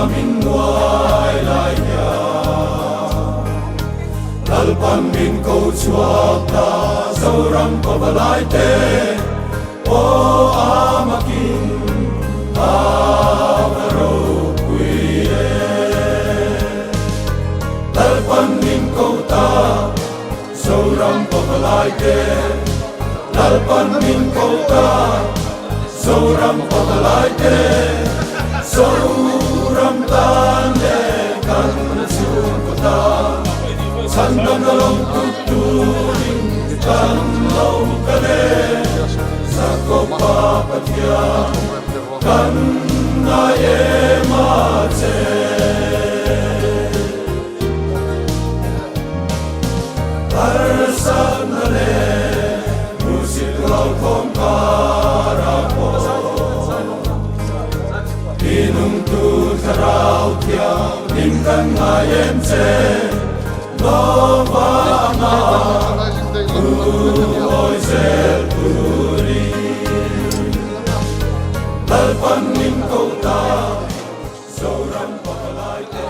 min nuai lai hian Lalpan min ko chhuak ta Zoram pavalai te Aw amakin a va ropui e Lalpan min ko ta Zoram pavalai te Lalpan min ko ta Zoram pavalai te Zoram tan leh kan chhungkaw tan Chhandamna lawng tut turin kan lo kal e Zakopa Pathian kan ngai em a che. Harsatna leh hmuhsit hlauthawm karah pawh Tinungtu thlarau thianghlim kan ngai em che Lawmvanga thu awi zel turin Lalpan min ko ta. Zoram pavalai te.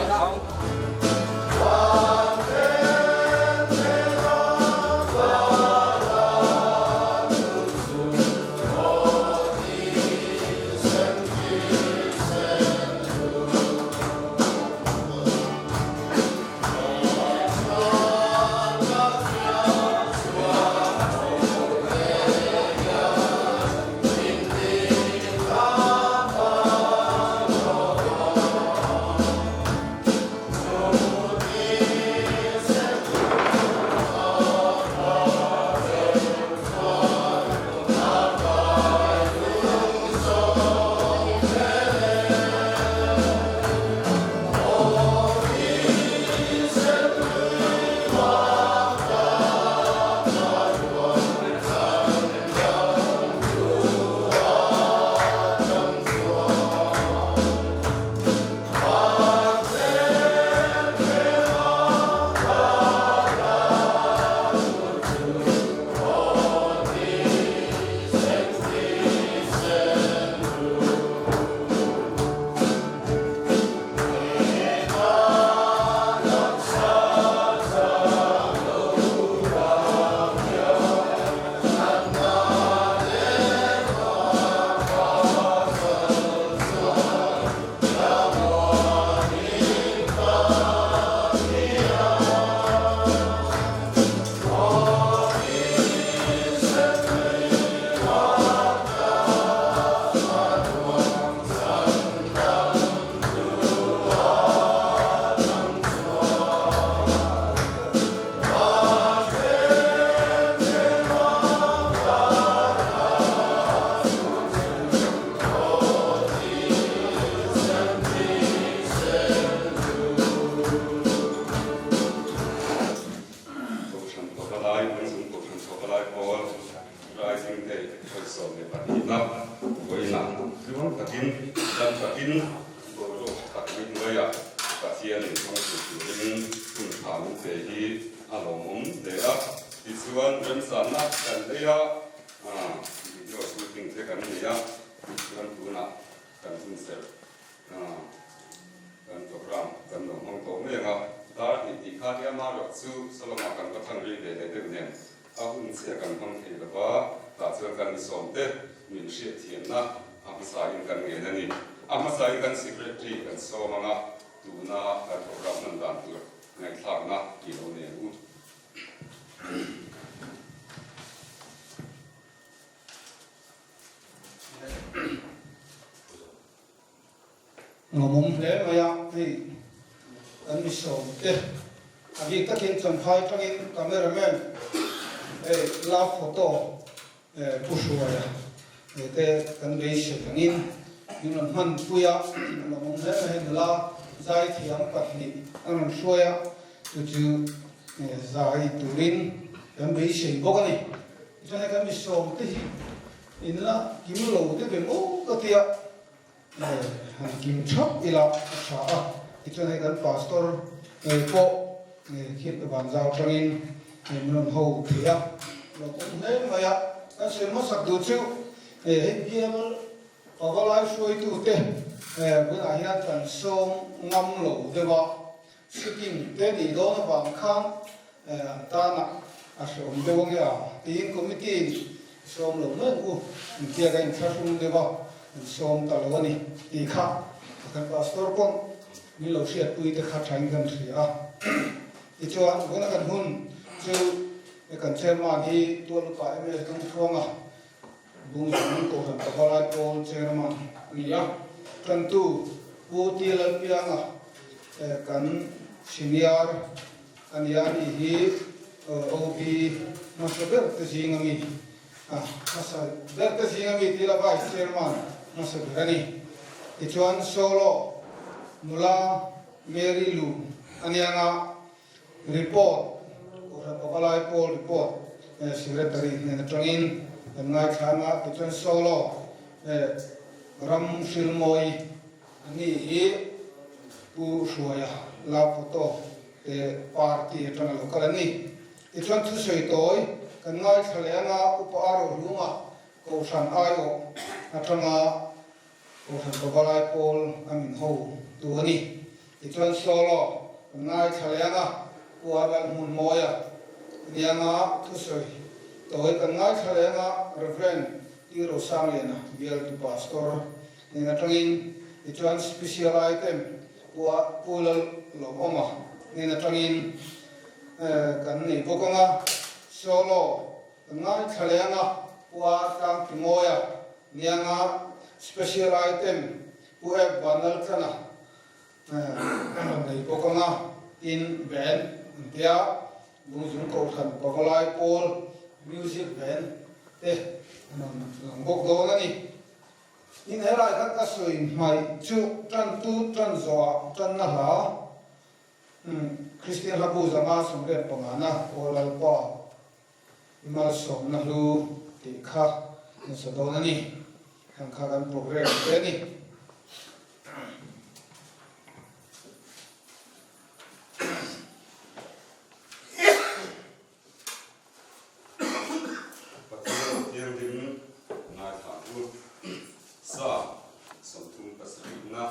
Kohhran Pavalai, Hmunzung Kohhran Pavalai Pawl, Rising Day 22 na vawiinah tluang takin, dam takin boruak tha tak mai hnuaiah Pathianin hmang tur turin hun tha min pe hi a lawmawm hle a. Tichuan remsanna kan nei a, video shooting te kan nei a, tichuan tunah kan hun serh kan program kan lo hmang tawh mai ang a. Dar hnih tih kha hi amaherawh chu Solomon kan va thlang ri ve leh deuh nen A hun chiah kan hmang thei lo va, tah chuan kan misawmte min hriatthiamna a hmasain kan ngen a ni. A hmasain kan Secretary kan sawm ang a, tuna kan program hman dan tur ngaihthlakna i lo nei ang u. Nuamawm hle mai a, hei kan misawmte a bik takin Champhai tangin cameraman hei love photo Pu Hruaia te kan beisei angin min rawn hmanpui a, nuamawm hle mai hei nula zaithiam pahnih an rawn hruai a, chu chu zai turin kan beisei bawk a ni. Tichuan hei kan misawmte hi inla kim lo deuh em aw ka tia. Han kim thap ila a tha a, tichuan hei kan pastor ngei pawh khit van zau tangin min rawn ho thei a, lo awm hle mai a. Kan sawi hmasak duh chu hei bial pavalai hruaitute Tunah hian kan sawm ngam lo deuh a, sitting te nih dawn avang khan an tanah a hrehawm deuh ange a tiin committee in sawm lo mai ang u intia ka inthlahrung deuh a, an sawm ta lo a ni tih kha kan pastor pawh min lo hriatpui te kha thain kan hria a. Tichuan vawiina kan hun chu kan chairman hi Tualupa MS Dungthuanga Bungzung Kohhran Pavalai Pawl chairman a ni a, Tantu Pu T Lalpianga kan senior a ni a, ani hi OB hmasa ber te zing a mi, hmasa ber te zing a mi tih la Vice Chairman hmasa ber a ni. Tichuan Solo nula Mary Lu a nianga report, Kohhran Pavalai Pawl report Secretary hnen atangin kan ngaithla anga, tichuan Solo ram hrilmawi a ni hi Pu Hruaia la photo te party atanga lo kal a ni. Tichuan thusawi tawi kan ngaithla leh anga Upa a rohlunga Kohhran aiawh atanga Kohhran Pavalai Pawl a min ho tu a ni. Tichuan Solo kan ngaithla leh anga Pu Aral Hmunmawia anianga thusawi tawi kan ngaithla leh anga Rev. T. Rosangliana bialtu Pastor nen atangin tichuan Special Item Pu Pu Lalawma nen atangin kan nei bawk anga Solo Kan ngaithla leh anga Pua Tlangtimawia nianga Special Item Pu Ep Vanlaltlana a rawn nei bawk anga tin band an tia Bungzung Kohhran Pavalai Pawl Music Band te an rawn lang bawk dawn a ni. Tin helai khan ka sawi hmaih chu tantu tan zawhah tanna hla Kristian hlabu zanga 85na Aw Lalpa I malsawmna hlu tih kha nasa dawn a ni. Heng kha kan program te a ni. Pathian Thianghlim ngaithla u. Psalm 37na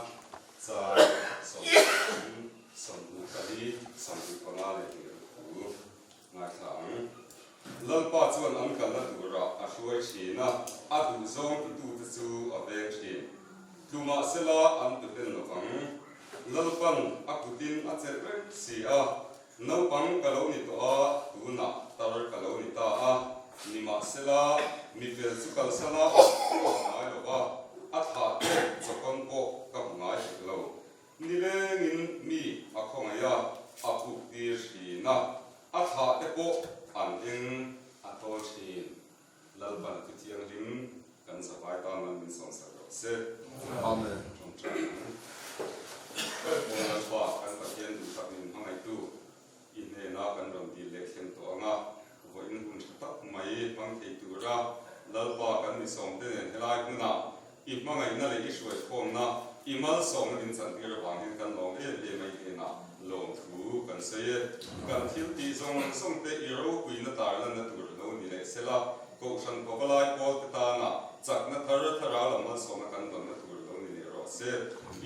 chai 30, 24, 25 leh hnih thu. Ngaithla ang. Lalpa chuan an kalna turah a hruai thin a, a duhzawng titute chu a veng thin. Tlumah sela an tu hlen lo vang. Lalpan a kutin a chelh reng si a, naupang ka lo ni tawh a, tunah tar ka lo ni ta a, nimahsela mifel chu kalsana ka hmu ngai lo va, a thlah tawk chawkawn pawh ka hmu ngai hek lo. Nilengin mi a khawngaih a, a puk tir thin a, a thlah te pawh an eng a tawl thin. Lalpan thu thianghlim kan zavai tan an min sawmsak rawh se. Amen. Tawngtai ang. Aw Lalpa, kan Pathian duhtak min hmangaihtu, i hnena kan rawn dil leh thleng tawh ang a, vawiin hun tha tak mai hmang thei tura Lalpa kan misawmte nen helai hmunah I hmangaihna leh i hruaikhawmna, i malsawmna min chantir avangin kan lawm em em a, i hnenah lawmthu kan sawi e. Kan thil tih zawng zawng te i ropuina tarlanna tur lo ni leh sela, Kohhran Pavalai Pawl te tana chakna thar thlarau lam malsawmna kan dawnna tur lo ni leh rawh se.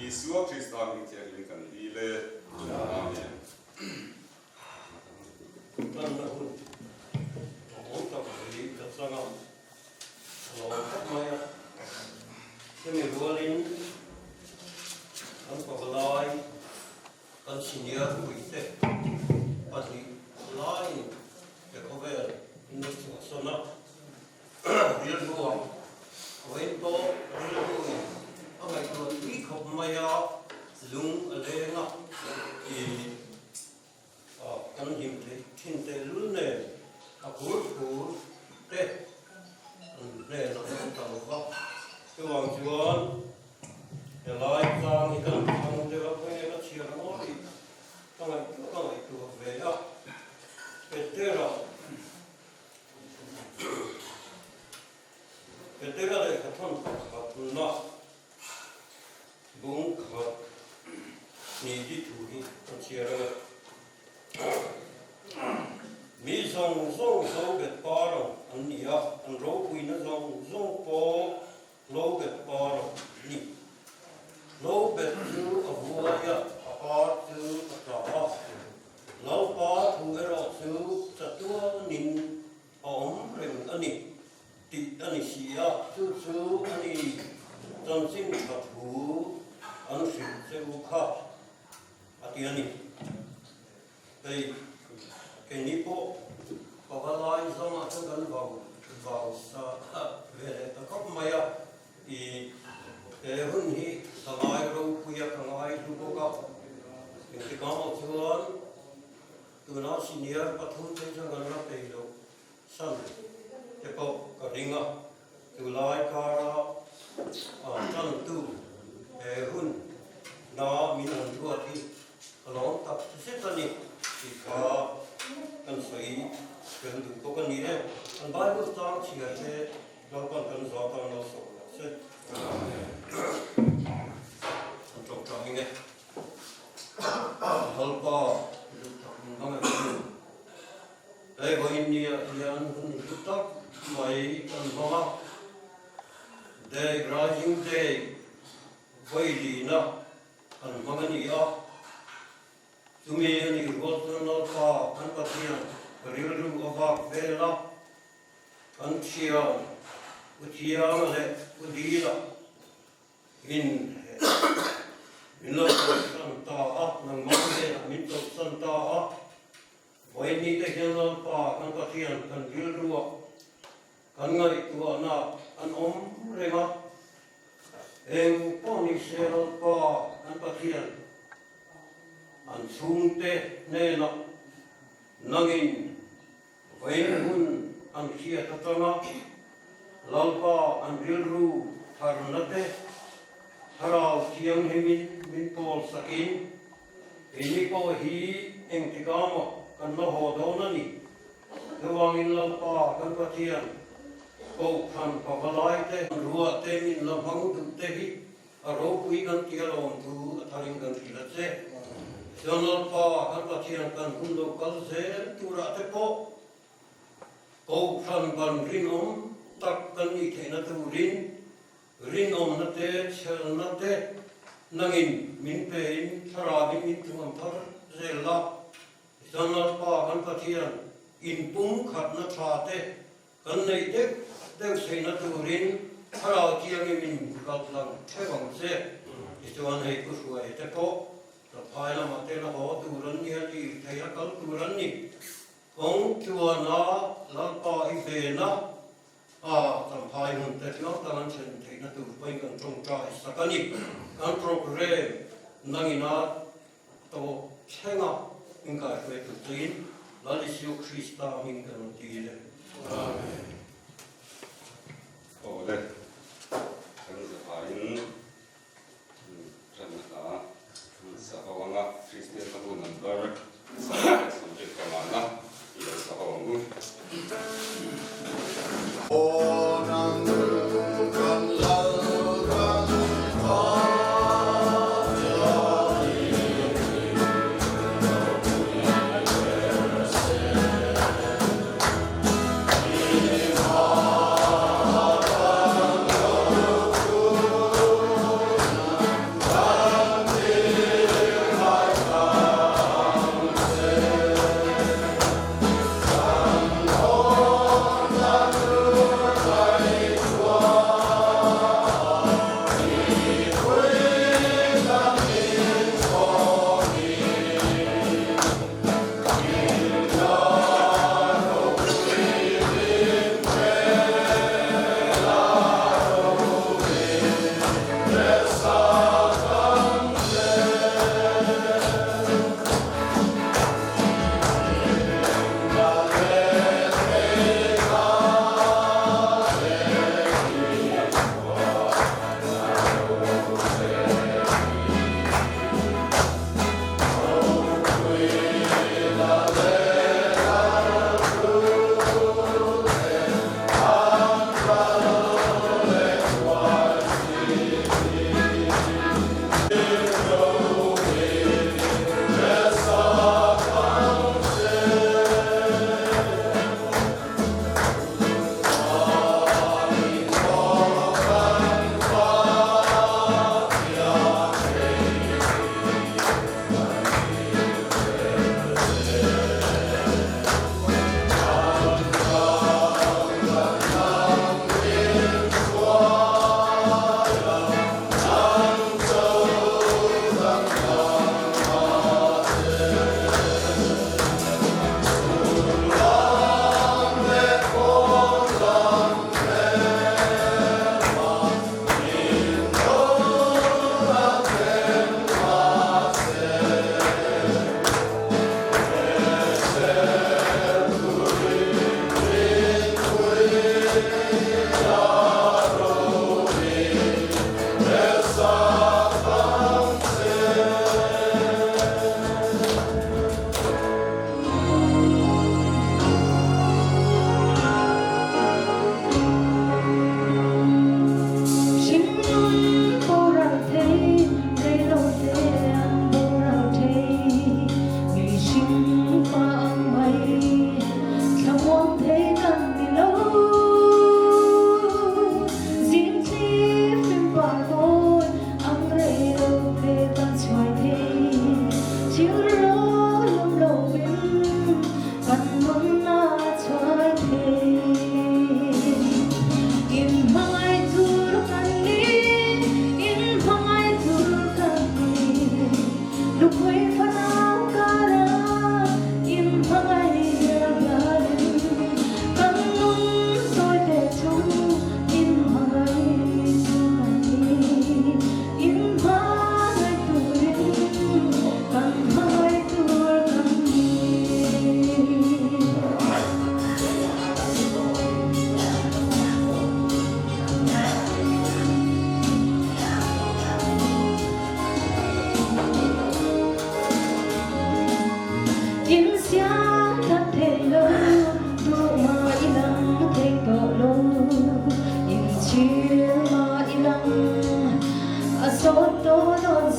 Isua Krista hming thianghlim kan dil e. Amen. Tanna hun awm tak hi ka chang a. A lo awm khawp mai a, hemi rualin kan pavalai kan senior puite pahnih laiin he khawvel in lo chhuahsan a, rilru ah vawiin pawh rilru in a ngaihtuah tui khawp mai a, lung a leng a, ih Kan hlim theih thin tehlul nen a phur phur te an hnen a awm ta lo va. Chuvang chuan helai tlang hi kan thlang deuh a, khawnge ka chhiar maw tih ka ngaihtuah ka ngaihtuah ve a. Petera Petera lehkha thawn pakhatna Bung khat ni ti thu hi ka chhiar ang e. Mi zawng zawng zo bet par ang an ni a, an ropuina zawng zawng pawh lo bet par ang ni. Lo ni tih a ni si a. Chu chu a ni chanchin tha thu an hrilh che u kha a ti a ni. Hei keini pawh pavalai zawngah chuan kan vau vau sa ve leh ta khawp mai a, i he hun hi ka ngai ropui a, ka ngai hlu bawk a, engtikah mah chuan tuna senior pathum te chuan kan la peih loh san te pawh ka ring a, tulai kara tantu he hun na min han ruat hi ka lawm tak zet a ni tih kha kan sawi fel duh bawk a ni e. Kan Bible chang chhiar te Lalpan kan zah tan lo sawh rawh se. Kan tawngtang eng e. Lalpa duh tak min hmang em em. Hei vawiin nia hian hun hlu tak mai kan hmang a, Day Rising Day vawi lina kan hmang a ni a, chumi a nih rual chuan Lalpa kan Pathian rilru a vak vel a, kan thiam U Thianga leh U Dila Min min lo chawlhsan ta a, nangmah hnenah min chawlhsan ta a, Vawiin te hian Lalpa kan Pathian kan rilruah kan ngaihtuahna an awm reng a, eng pawh ni se Lalpa kan Pathian an chhungte hnenah nangin vawiin hun an hriat atanga Lalpa an rilru tharna te Thlarau Thianghlimin min pawl sakin Keini pawh hi engtikah maw kan la haw dawn a ni? Chuvangin Lalpa kan Pathian, Kohhran pavalai te, ruah te min la hmang duh te hi a ropui kan ti alawm thu a tharin kan hrilh a che. Chuan Lalpa kan Pathian kan hun lo kal zel turah te pawh Kohhran ban rinawm tak kan nih theihna turin Rinawmna te, chhelna te nangin min pein thlarauin min thuam thar zel la. Tichuan Lalpa kan Pathian inpumkhatna tha te kan neih deuh deuh theihna turin thlarau thiangin min kaltlang theuh ang che. Tichuan hei Pu Hruai te pawh Chaphai lamah te la haw tur an nia lir thei a kal tur an ni. Kawng tluana Lalpa i vena A Champhai hun te tluang tak an thlen theihna tur pawhin kan tawngtai sak a ni. Kan programme nangina tawh thlenga inkaihruai tur chuin Lal Isua Krista hming kan rawn ti le. Amen. Aw le, kan zavaiin ṭanna hla sa ho anga Kristian hla bu number 175 i lo sa ho ang u.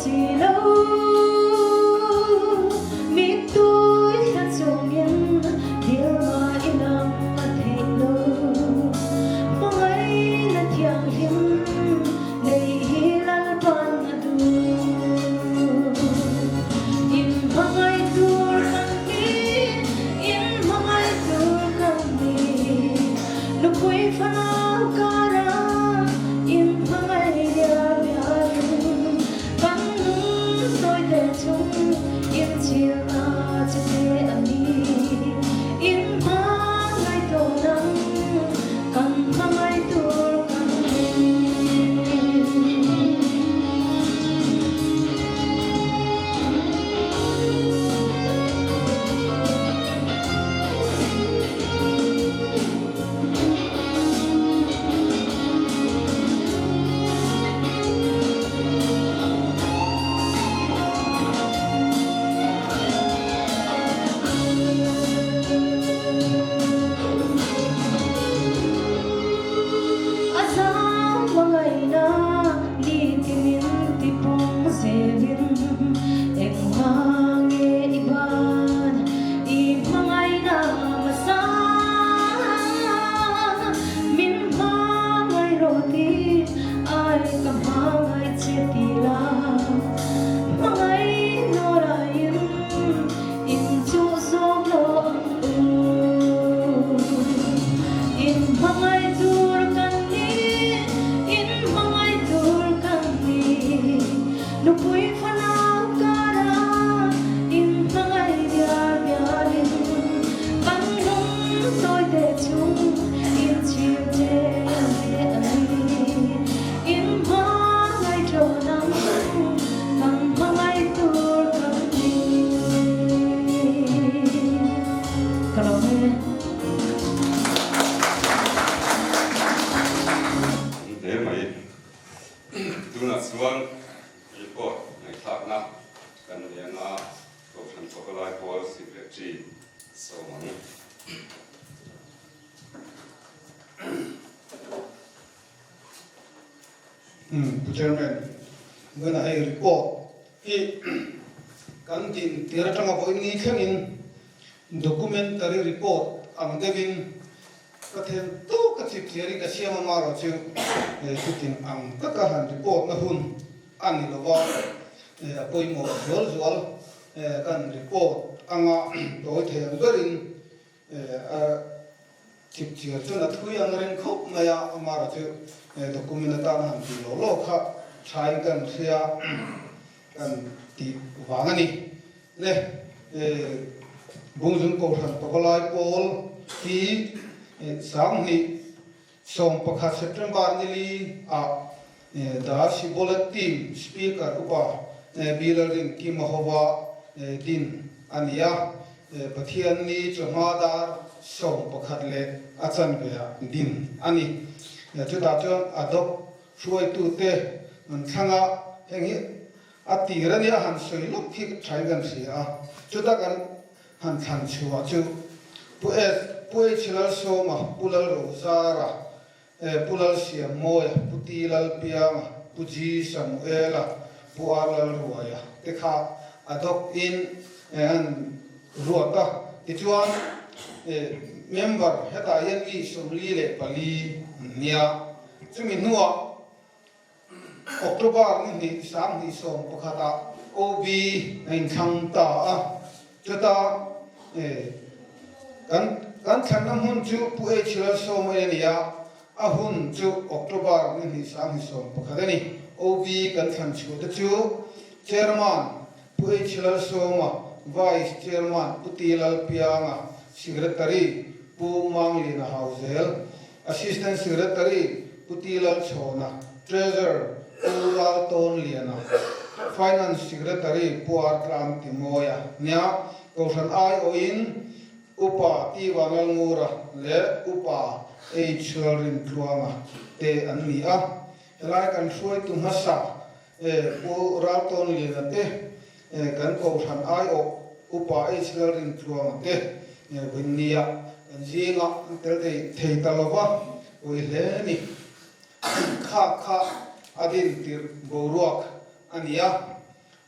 si lo. Mittui thla chungin dil mah i lang a theih lo. Hmangaihna thianghlim neih hi Lalpan a duh. In hmangaih tur kan ni, in hmangaih tur kan ni. Nupui fanau kara in hmangaih diar diarin kan nung sawi te chung in chil a che te a ni. In hmangaih tawn ang kan hmangaih tur kan ni. A zang hmangaihna ni min ti pawng zelin engvang nge i ban i hmangaihna hmasa min hmangaih rawh tih ai ka hmangaih che ti la hmangaih nawraiin in chuh zawk lo ang u in hmangaih tur kan ni in hmangaih tur kan ni nupui fanau kara in hmangaih diar diarin kan lung tawi te chung in chhir che a ni in hmangaih thawn ang kan hmangaih tur kan ni ka lo e. An hle mai. Tunah chuan report ngaihthlakna kan nei anga Kohhran Pavalai Pawl Secretary sawm ang. Pu Chairman, vawiinah hei report hi kan din tir atanga vawiin ni thlengin documentary report ang deuhin Ka then tawk a chip chiar in ka siam a marawh chu chutin ang taka han report na hun a ni lo va, a pawimawh zual zual kan report anga tawi thei ang berin a chip chiar chuan a thui ang reng khawp mai a, amarawh chu document atana han tih loh lawk kha thain kan hria kan tih vang a ni. Le Bungzung Kohhran Pavalai Pawl hi 2011 September nili ah Da Sibolet Team Speaker Upa Bilalrin Kima hova din a ni a, Pathianni chawhma dar 11 leh a chanve ah din a ni. Chutah chuan adopt hruaitute an thlang a, heng hi A tir a nia han sawi lawk hi thain kan hria a, chuta kan han thlan chhuah chu Pu S, Pu H Lalsawma, Pu Lalrozara, Pu Lalsiammawia, Pu T Lalpianga, Pu G Samuela, Pu R Lalruaia te kha a dawk in an ruat a. Tichuan member hetah hian mi 44 an nia. Chumi hnuah October ni hnih 2011 ah OB a inthlang ta a, chuta kan kan thlanna hmun chu Pu H Lalsawmai a ni a, a hun chu October ni hnih 2011 a ni. OB kan thlan chhuah te chu Chairman Pu H Lalsawma, Vice Chairman Pu T Lalpianga, Secretary Pu Manglina Hauzel, Assistant Secretary Pu T Lalchhawna, Treasurer Pu Raltawnliana, Finance Secretary Pu Artlam Timawia nia Kohhran aiawhin Upa T Vanlalngura leh Upa H Lalrintluanga te an ni a. Helai kan hruaitu hmasa Pu Raltawnliana te, kan Kohhran aiawh Upa H Lalrintluanga te Vinnia kan zinga an tel thei ta lova ui hle a ni. Kha kha a din tirh boruak a ni a.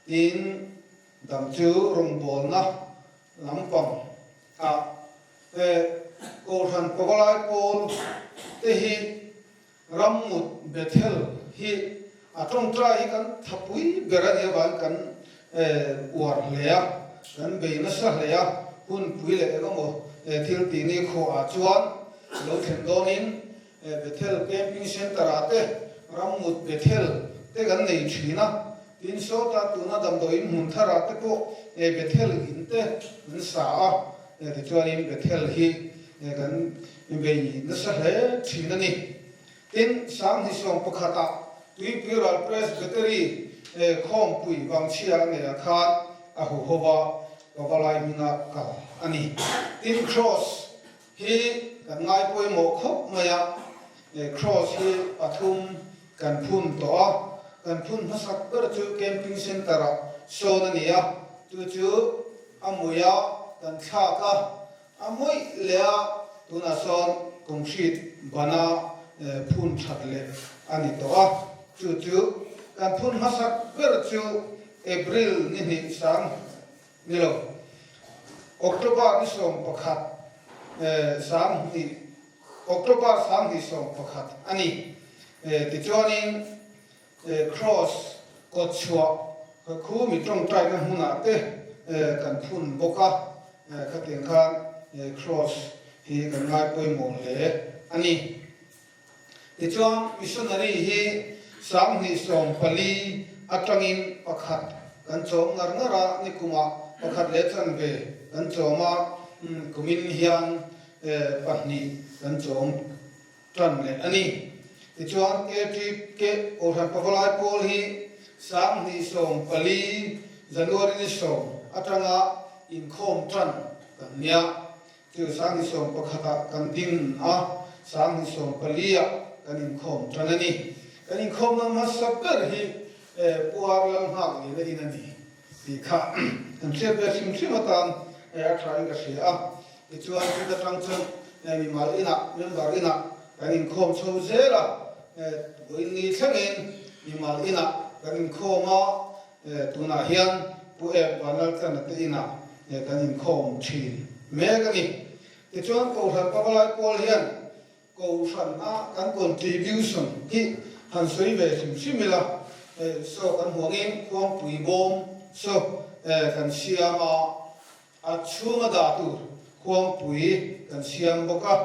Tin, dang chu rawngbawlna lampang ah Kohhran Pavalai Pawl te hi Rammut Bethel hi a tawngtai hi kan thapui ber a nih avangin kan uar hle a, kan bei nasa hle a, hunpui leh eng emaw thil tih ni khuaah chuan lo thlen dawnin Bethel Camping Centre ah te Rammut Bethel te kan nei thin a, tin sawta tuna damdawiin hmun tharah te pawh Bethel in te an sa a, tichuanin Bethel hi kan bei nasa hle thin a ni. Tin, Sanghnisawm pakhatah Tuipui ral Presbytery khawmpui vangchhia a neihah khan a huhova Pavalai hminga kal a ni. Tin, Cross hi kan ngai pawimawh khawp mai a, Cross hi pathum kan phun tawh a, kan phun hmasak ber chu Camping Centre-ah sawn a ni a, chu chu a muia kan thlak a, A mawih leh a, tunah sawn concrete bana phun that leh a ni tawh a, chu chu kan phun hmasak ber chu April ni hnih sang ni lo, October ni 11 sang hnih, October sang hnih 11 a ni. Tichuanin Cross kawt chhuah khu mi tawngtaina hmunah te kan phun bawk a, khatiang khan Cross hi kan ngai pawimawh hle a ni. Tichuan missionary hi 2014 atangin pakhat kan chawm ngar ngar a, nikumah pakhat leh chanve kan chawm a, kumin hian pahnih kan chawm Tan leh a ni. Tichuan KTK Kohhran Pavalai Pawl hi 2014 January ni 10 atanga inkhawm tan kan nia. Chu 2011 ah kan ding a, 2014 ah kan inkhawm tan a ni. Kan inkhawmna hmasa ber hi Pu Ar Lalnghak leh la in a ni tih kha kan hriat ve hrim hrim atan a tha in ka hria a. Tichuan chuta tang chuan mimal inah, member inah kan inkhawm chho zel a, vawiin ni thlengin mimal inah kan inkhawm a, tunah hian Pu Ep Vanlaltlana te inah kan inkhawm thin mek a ni. Tichuan Kohhran Pavalai Pawl hian Kohhran a kan contribution hi han sawi ve hrim hrim ila, saw kan huangin khuangpui bawm saw kan siam a, A chhunga dah tur khuangpui kan siam bawk a,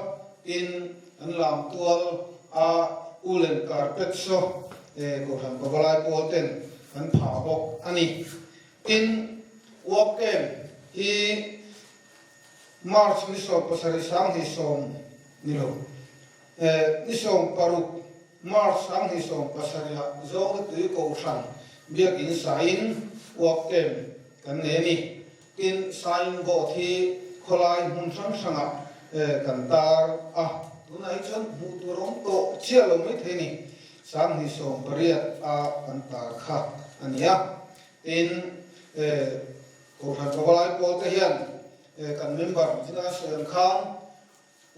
tin kan lam tual a woolen carpet saw Kohhran Pavalai pawl ten kan phah bawk a ni. Tin, work camp hi March ni 17 20 ni lo, ni 16 March 2017 ah Zawngte Tui Kohhran Biakin sain work camp kan nei a ni. Tin, sign board hi khawlai hmun hrang hrangah kan tar a, tunah hi chuan hmuh tur a awm tawh chiah lo mai thei a ni. 2018 a kan tar kha a ni a. Tin, Kohhran Pavalai pawl te hian kan member zinga sawi ang khan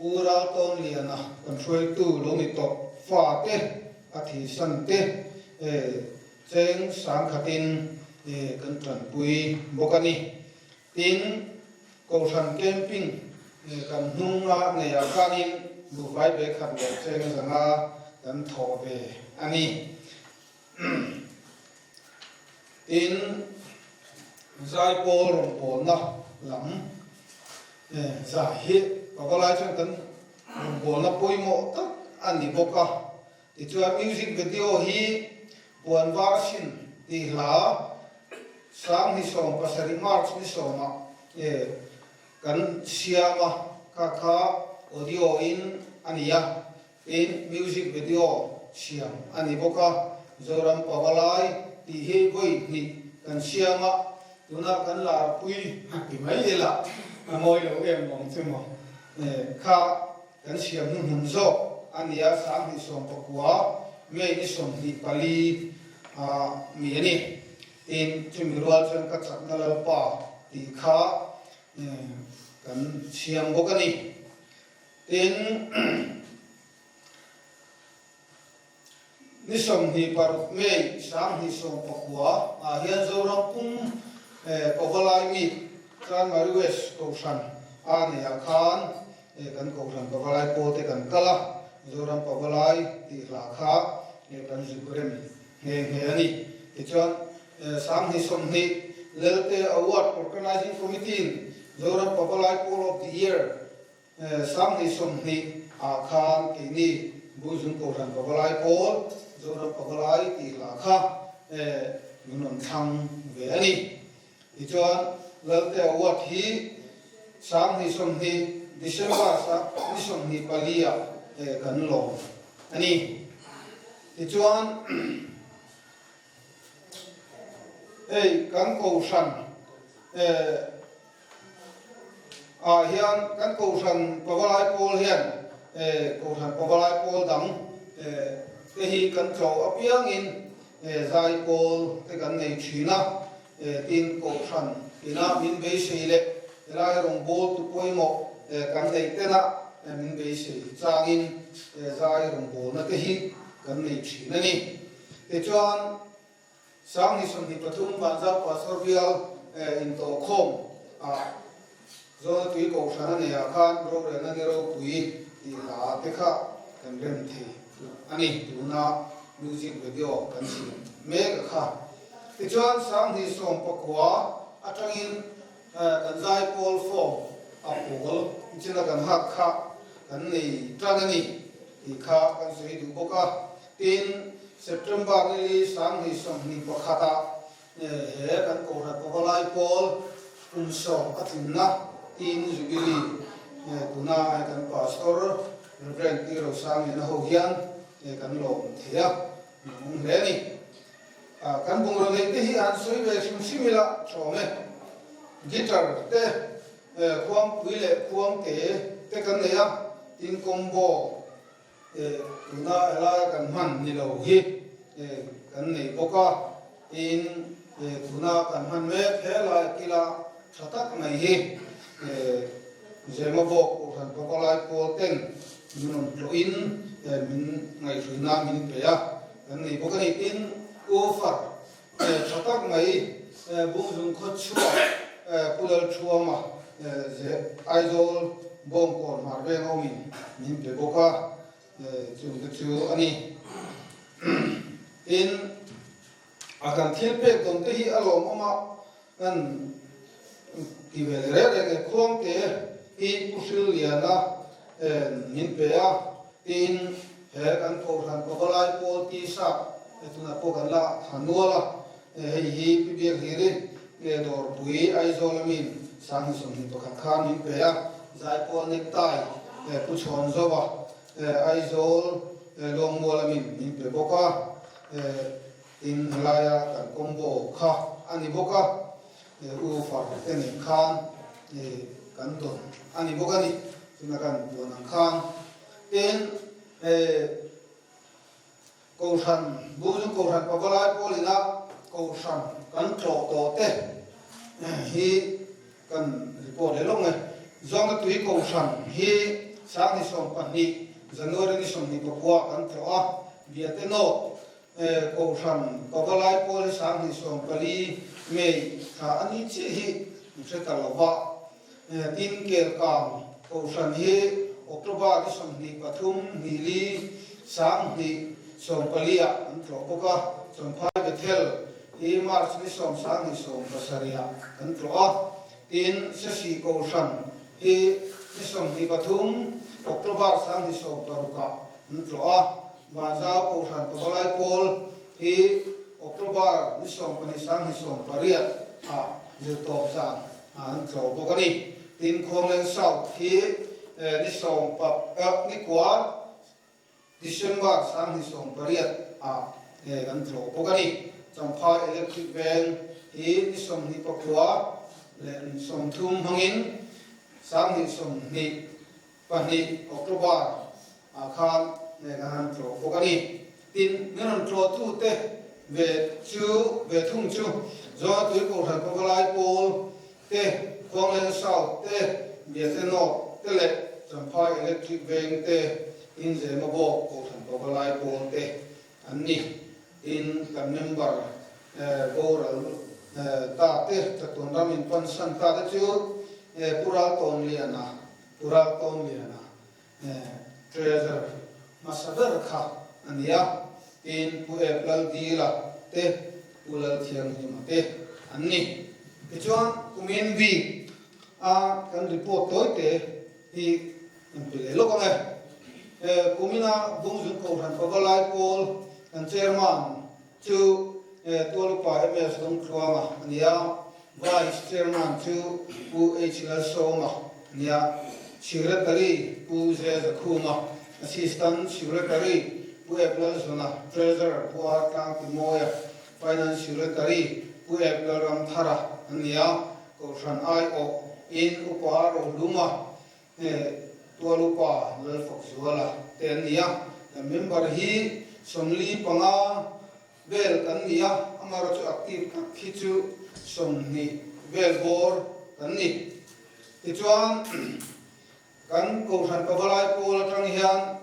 Pu Raltawnliana kan hruaitu lo ni tawh fa te, a thihsan te cheng sangkhatin kan tanpui bawk a ni. Tin, Kohhran camping kan hnunga neiah khanin buhfai ve khat leh cheng zanga kan thawh ve a ni. Tin, Zaipawl rawngbawlna lam zai hi pavalai chuan kan rawngbawlna pawimawh tak a ni bawk a. Tichuan music video hi Puan Var Sin tih hla 2017 March ni 10 ah kan siam a, kha kha audio in a ni a. Tin, music video siam a ni bawk a, Zoram Pavalai tih hi vawi hnih kan siam a, tunah kan larpui a ti mai ila, a mawi lo em awm chu maw? Kha kan siam hnuhnun zawk a ni a, 2019 May ni 24 ah mi a ni. Tin, chumi rual chuan ka chakna Lalpa tih kha kan siam bawk a ni. Tin, Ni 26 May 2019 ah hian Zoram pum Pavalai Meet Chanmari West Kohhran a neihah khan kan Kohhran Pavalai pawl te kan kal a, Zoram Pavalai tih hla kha kan zuk rem nghe nghe a ni. Tichuan 2020 Lelte Award Organizing Committee-in Zoram Pavalai Pawl of the Year 2020 ah khan keini Buizung Kohhran Pavalai Pawl, Zoram Pavalai tih hla kha min rawn thlang ve a ni. Tichuan Lalte Award hi 2020 December ni 24 ah kan lawm a ni. Tichuan hei kan Kohhran ah hian kan Kohhran Pavalai Pawl hian Kohhran Pavalai Pawl dang te hi kan tlawh apiangin zai pawl te kan nei thin a, tin Kohhran ina min beisei leh helai rawngbawltu pawimawh kan neih tena min beisei changin zai rawngbawlna te hi kan nei thin a ni. Tichuan 2023 Vanzau Pastor Bial intawhkhawm ah Zawna tui kohhran a neihah khan rorelna ni ropui tih hla te kha kan rem thei a ni. Tuna music video kan siam mek a kha. Tichuan 2019 atangin kan zaipawl form a pawl china kan hak kha kan nei tan a ni tih kha kan sawi duh bawk a. Tin, September ni 2021 ah He kan Kohhran Pavalai Pawl kum sawm a tlinna tiin Jubilee tuna he kan Pastor Rev. Pi Rosangliana ho hian kan lawm thei a, min awm hle a ni. Kan bungraw neih te hi an sawi ve hrim hrim ila tawng e. Guitar te, khuangpui leh khuangte te kan nei a, tin combo Tuna helaia kan hman ni lo hi kan nei bawk a, tin tuna kan hman mek helai kila tha tak mai hi Zemabawk Kohhran Pavalai pawl ten min rawn tlawhin min ngaihhruina min pe a, kan nei bawk a ni. Tin, Ufar tha tak mai Bungzung khawchhuak Pu Lalthuama Aizawl Bawngkawn hmar veng awmin min pe bawk a, chungte chu a ni. Tin, a kan thil pek dawn te hi a lawmawm a, kan ti ve leh reng reng e. Khuangte hi Pu Hrilliana min pe a, tin he kan Kohhran Pavalai Pawl T-shirt tunah pawh kan la ha nual a, Hei hi Pi Biakhiri nge Dawrpui Aizawl amin 2021 khan min pe a, Zaipawl Necktie Pu Chhawnzova Aizawl Lawngmual amin min pe bawk a, tin helaia kan combo kha a ni bawk a, U Farte nen khan kan dawn a ni bawk a ni, tuna kan puan ang khan. Tin, Kohhran, Buhzung Kohhran Pavalai pawl ina Kohhran kan tlawh tawh te hi kan report leh lawk mai. Zawngna tui Kohhran hi 2020 January ni 24 kan tlawh a, Biate North Kohhran Pavalai pawl hi 2004 May thla a ni chiah hi an hre ta lo va. Tin, Kelkang Kohhran hi October ni 23 hnih li 2014 ah an tlawh bawk a, Champhai Bethel hi March ni 10 2017 ah kan tlawh a, tin, Sesi Kohhran hi ni 23 October 2016 ah an tlawh a, Vanzau Kohhran Pavalai Pawl hi October ni 14 2018 ah zirtawp zan An tlawh bawk a ni. Tin, Khuangleng South hi ni sawm pak ni kua December 2018 ah kan tlawh bawk a ni. Champhai Electric Veng hi ni 29 leh 30 hmangin 2022 October ah khan kan han tlawh bawk a ni. Tin, min rawn tlawhtute ve chu ve thung chu Zawngtui Kohhran Pavalai Pawl te, Khuangleng South te, Biate North te leh Champhai Electric Veng te, Inzema bawk Kohhran Pavalai Pawl te an ni. Tin, kan member boral ta te, chatuan ram in pansan ta te chu Pu Raltawnliana, Pu Raltawnliana Treasurer hmasa ber kha a ni a, tin Pu Ep Laldila te, Pu Lalthianghlima te an ni. Tichuan, kumin bik a kan report tawi te hi kan pe leh lawk ang e. Kumina Bungzung Kohhran Pavalai Pawl kan Chairman chu Tualupa MS Lungtluanga a ni a, Vice Chairman chu Pu H Lalsawma a ni a, Secretary Pu Ze Zakhuma, Assistant Secretary Pu Ep Lalzuna, Treasurer Pu R Tlangtimawia, Finance Secretary Pu Ep Lalramthara an ni a, Kohhran aiawh in Upa Rohluma Tual upa Lalfakzuala te an ni a, kan member hi 45 vel kan ni a, amaherawh chu active tak hi chu 20 vel bawr kan ni. Tichuan kan Kohhran Pavalai Pawl atang hian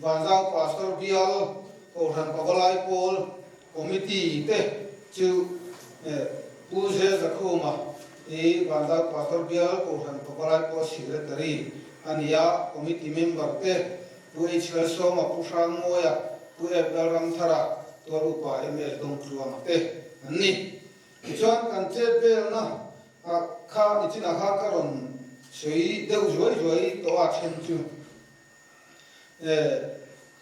Vanzau Pastor Bial Kohhran Pavalai Pawl Committee te chu Pu Zel Zakhuma hi Vanzau Pastor Bial Kohhran Pavalai Pawl Secretary a ni a, Committee member te Pu H Lalsawma, Pu Hrangmawia, Pu Ep Lalramthara, Tual Upa MS Dawngtluanga te an ni. Tichuan kan chet velna kha nichinah khan ka rawn sawi deuh zuai zuai tawh a then chu.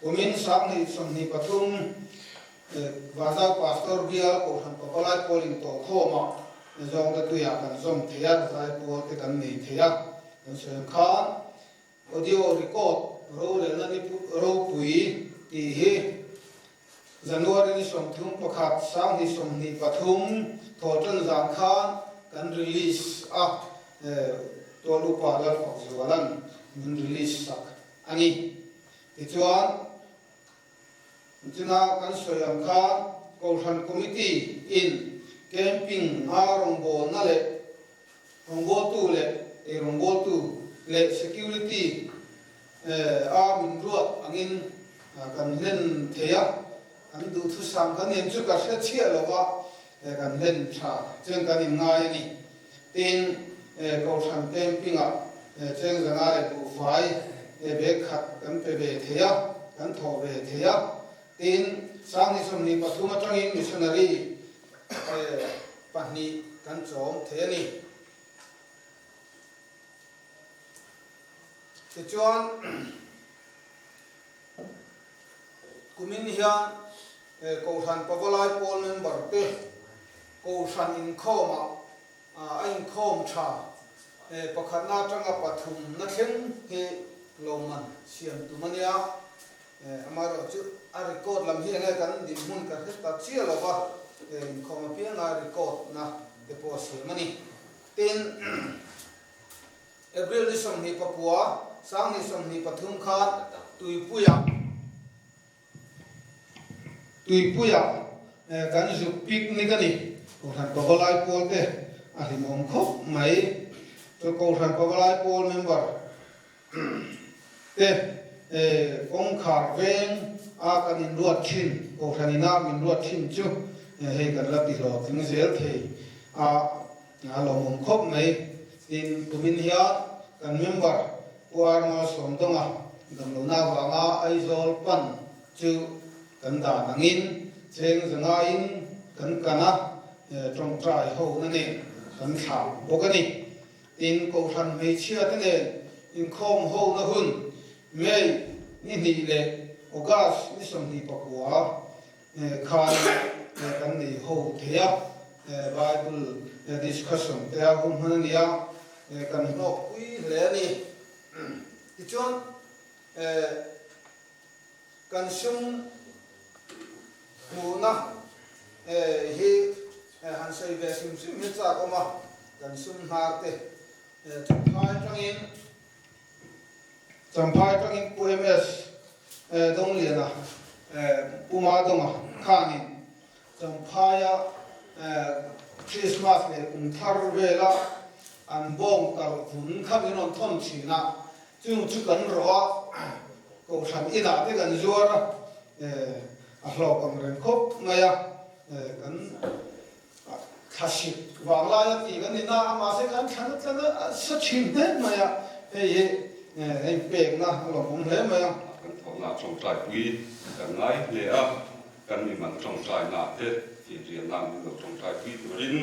Kumin 2023 Vanzau Pastor Bial Kohhran Pavalai Pawl intawhkhawmah zawngte tuiah kan zawm thei a, zai pawl te kan nei thei a. Kan sawi ang khan audio record rorelna ni ropui tih hi January ni 31 2023 thawhtan zan khan kan release a, Tual Upa Lalfakzuala'n min release sak a ni. Tichuan, chuna kan sawi ang khan Kohhran Committee in camping a rawngbawlna leh rawngbawltu leh ei rawngbawltu leh security a min ruat angin kan hlen thei a, kan duhthusam kan nen chu ka hre chhiah lo va, kan hlen tha chuan kan inngai a ni. Tin, Kohhran camping-ah chengzanga leh buhfai bag khat kan pe ve thei a, kan thawh ve thei a. Tin, 2023 atangin missionary pahnih kan chawm thei a ni. Tichuan, kumin hian Kohhran Pavalai Pawl member te Kohhran inkhawmah a inkhawm tha pakhatna atanga pathumna thleng hi lawmman siam tum a nia. Amaherawh chu a record lam hi enge kan dinhmun ka hre ta chiah lo va, inkhawm apianga record na te pawh a siam a ni. Tin, April ni 29, 2023 khan Tuipuia Tuipuia kan zuk picnic a ni. Kohhran Pavalai Pawl te a hlimawm khawp mai. Chu Kohhran Pavalai Pawl member te kawngkhar veng a kan inruat thin, Kohhran ina min ruat thin chu hei kan la ti hlawhtling zel thei a. A lawmawm khawp mai. Tin, kumin hian kan member Pu Arnold Sawmdawnga damlohna avanga Aizawl pan chu kan dan angin cheng zangaiin kan kan a, tawngtai hona nen kan thlah bawk a ni. Tin, Kohhran hmeichhia te nen inkhawm hona hun May ni hnih leh August ni 29 khan kan nei ho thei a, Bible discussion te a hun hman a ni a, kan hlawkpui hle a ni. Tichuan kan sum hmuhna hi han sawi ve hrim hrim hi chak awm a, kan sum hnar te Champhai atangin Champhai atangin Pu MS Dawngliana Pu Mahdonga khanin Champhaia Christmas leh kum thar vela an bawng tal vun kha min rawn thawn thin a, chung chu kan rawh a, Kohhran inah te kan zuar a. a hlawk ang reng khawp mai a, kan thlasik vang laia tih kan ni na a, mahse kan thla na tla nasa thin hle mai a, hei hi hei pekna a lawmawm hle mai a. Kan thawhna tawngtaipui kan ngai hle a, kan mimal tawngtaina te finrialna min lo tawngtaipui turin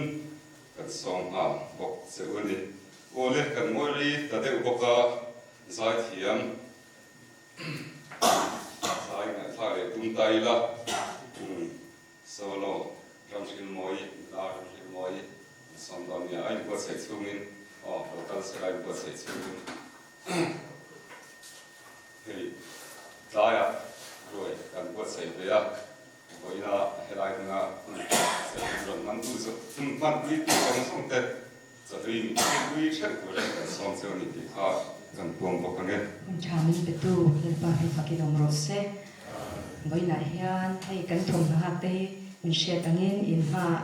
kan sawm nghal bawk che u a ni. Aw le, kan ngawi rei ta deuh bawk a, zaithiam Zai ngaihthlak leh tum ta ila, solo Ramhrilmawi, nula Ramhrilmawi an sawm dawn nia, a inbuatsaih chhungin, aw lo kal sela a inbuatsaih chhungin hei tlaiah ruai kan buatsaih ve a, vawiina helai hmuna hun rawn hmantu zawng, hun hmanpuitu zawng zawng te Chahlui mipui ṭheuh turin kan sawm cheu a ni tih kha kan puang bawk ang e. Hun ṭha min petu Lalpa hi fakin awm rawh se. Vawiinah hian hei kan thawmhnaw hak te hi min hriat angin in hmaah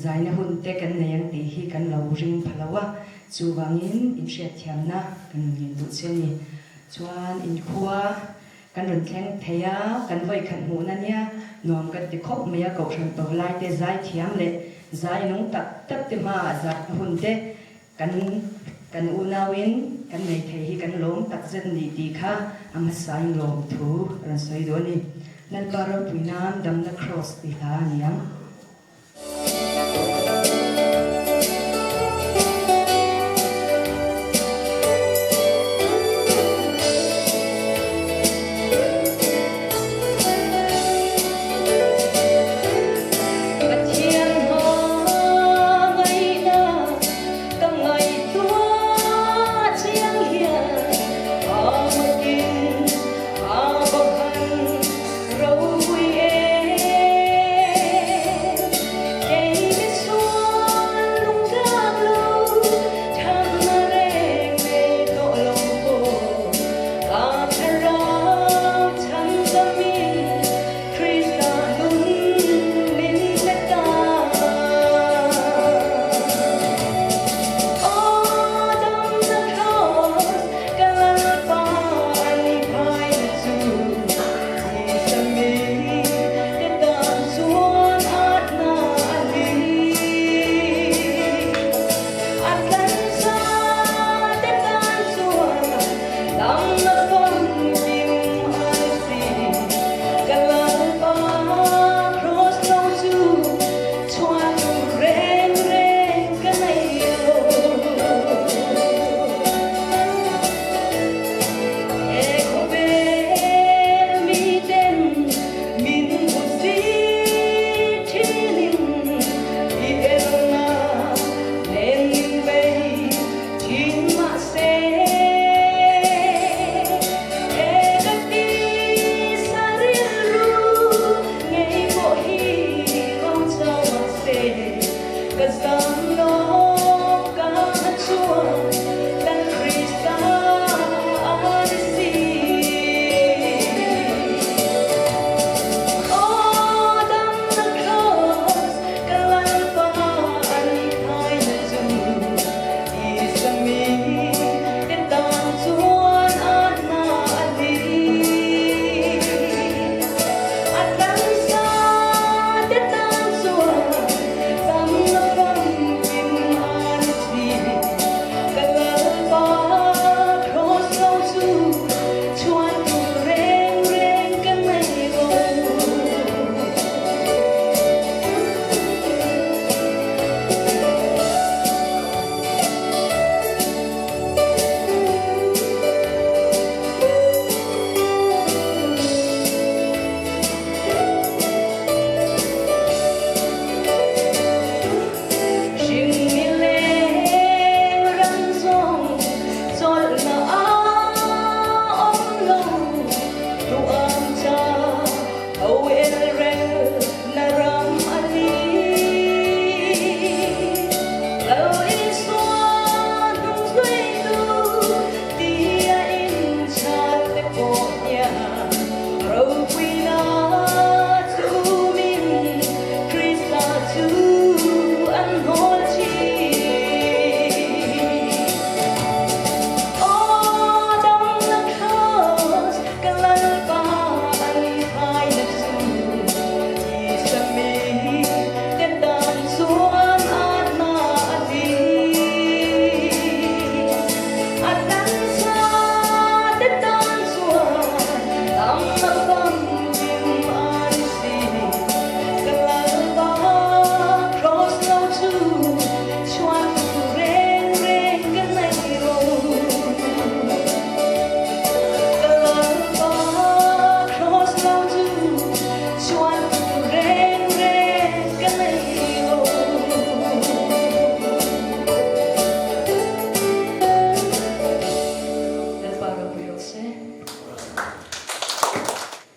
zaina hun te kan nei ang tih hi kan lo ring pha lo a, chuvangin in hriatthiamna kan rawn ngen duh che a ni. Chuan inkhua kan rawn thleng thei a, kan vawikhat hmuhna nia nuam kan ti khawp mai a, Kohhran Pavlai te zai thiam leh zai nung tak tak te hmaah zahna hun te kan kan unauin kan nei thei hi kan lawm tak zet ni tih kha a hmasain lawm thu a rawn sawi duh a ni. Lalpa ropui nan damna Kraws tih hla a ni ang. Pathian hmangaihna ka ngaihtuah chiang hian a makin a bawkhan ropui e.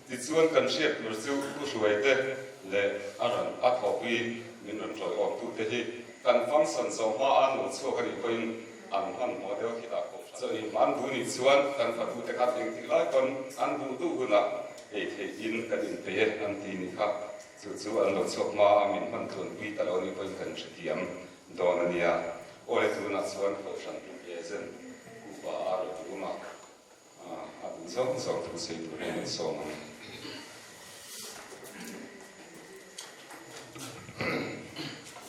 Tichuan kan hriat tur chu Pu Hruaite leh a rawn a thawhpui min rawn ṭawiawmtute hi kan function zawh hma a nuam chhuak a nih pawhin an hmanhmawh deuh khi dah khawp hran. Chaw in an duh nih chuan kan fatute khan engtik lai pawn an duh duh hunah ei theih in kan inpeih e an ti nih kha. Chu chu an lo chhuak hma a min hman tluanpui ta lo nih pawhin kan hrethiam dawn a nia. Awle tunah chuan Kohhran Agent Upa a rawn rum a. A duh zawng zawng thu sawi tur hian an sawm ang.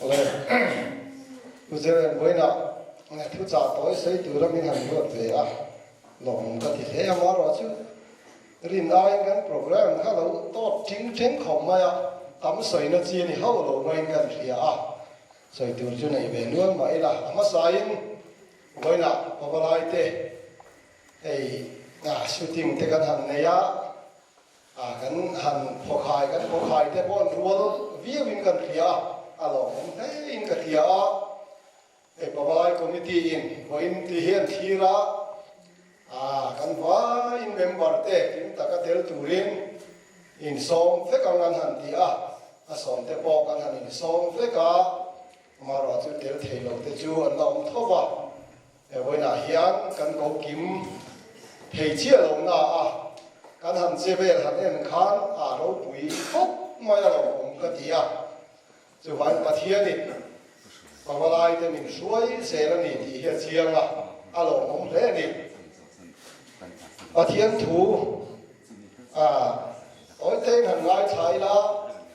Awle, Pu Zeren vawiinah thu chah tawi sawi tura min han ruat ve a, lawmawm ka ti hle a, amaherawhchu rin aiin kan programme kha lo tawt ting teng khawp mai a, tam sawina chi a ni hauh lo maiin kan hria a, sawi tur chu nei ve nual mah ila, a hmasain Vawiinah pavalai te hei shooting te kan han nei a, kan han phawkhai kan phawkhai te pawh an rual viauin kan hria a, a lawmawm hlein ka hria a. Hei pavalai committee in vawiin ti hian thlir a, kan vaiin member te kim taka tel turin insawm vek ang an han ti a, a sawm te pawh kan han insawm vek a. Amaherawh chu tel thei lo te chu an la awm tho va, he vawiinah hian kan ko kim thei chiah lo na a, kan han che vel han en khan a ropui khawp mai a lo awm ka ti a, chuvangin Pathianin pavalai te min hruai zel a ni tih hi a chiang a, a lawmawm hle a ni. Pathian thu a Tawitein han ngaithla ila,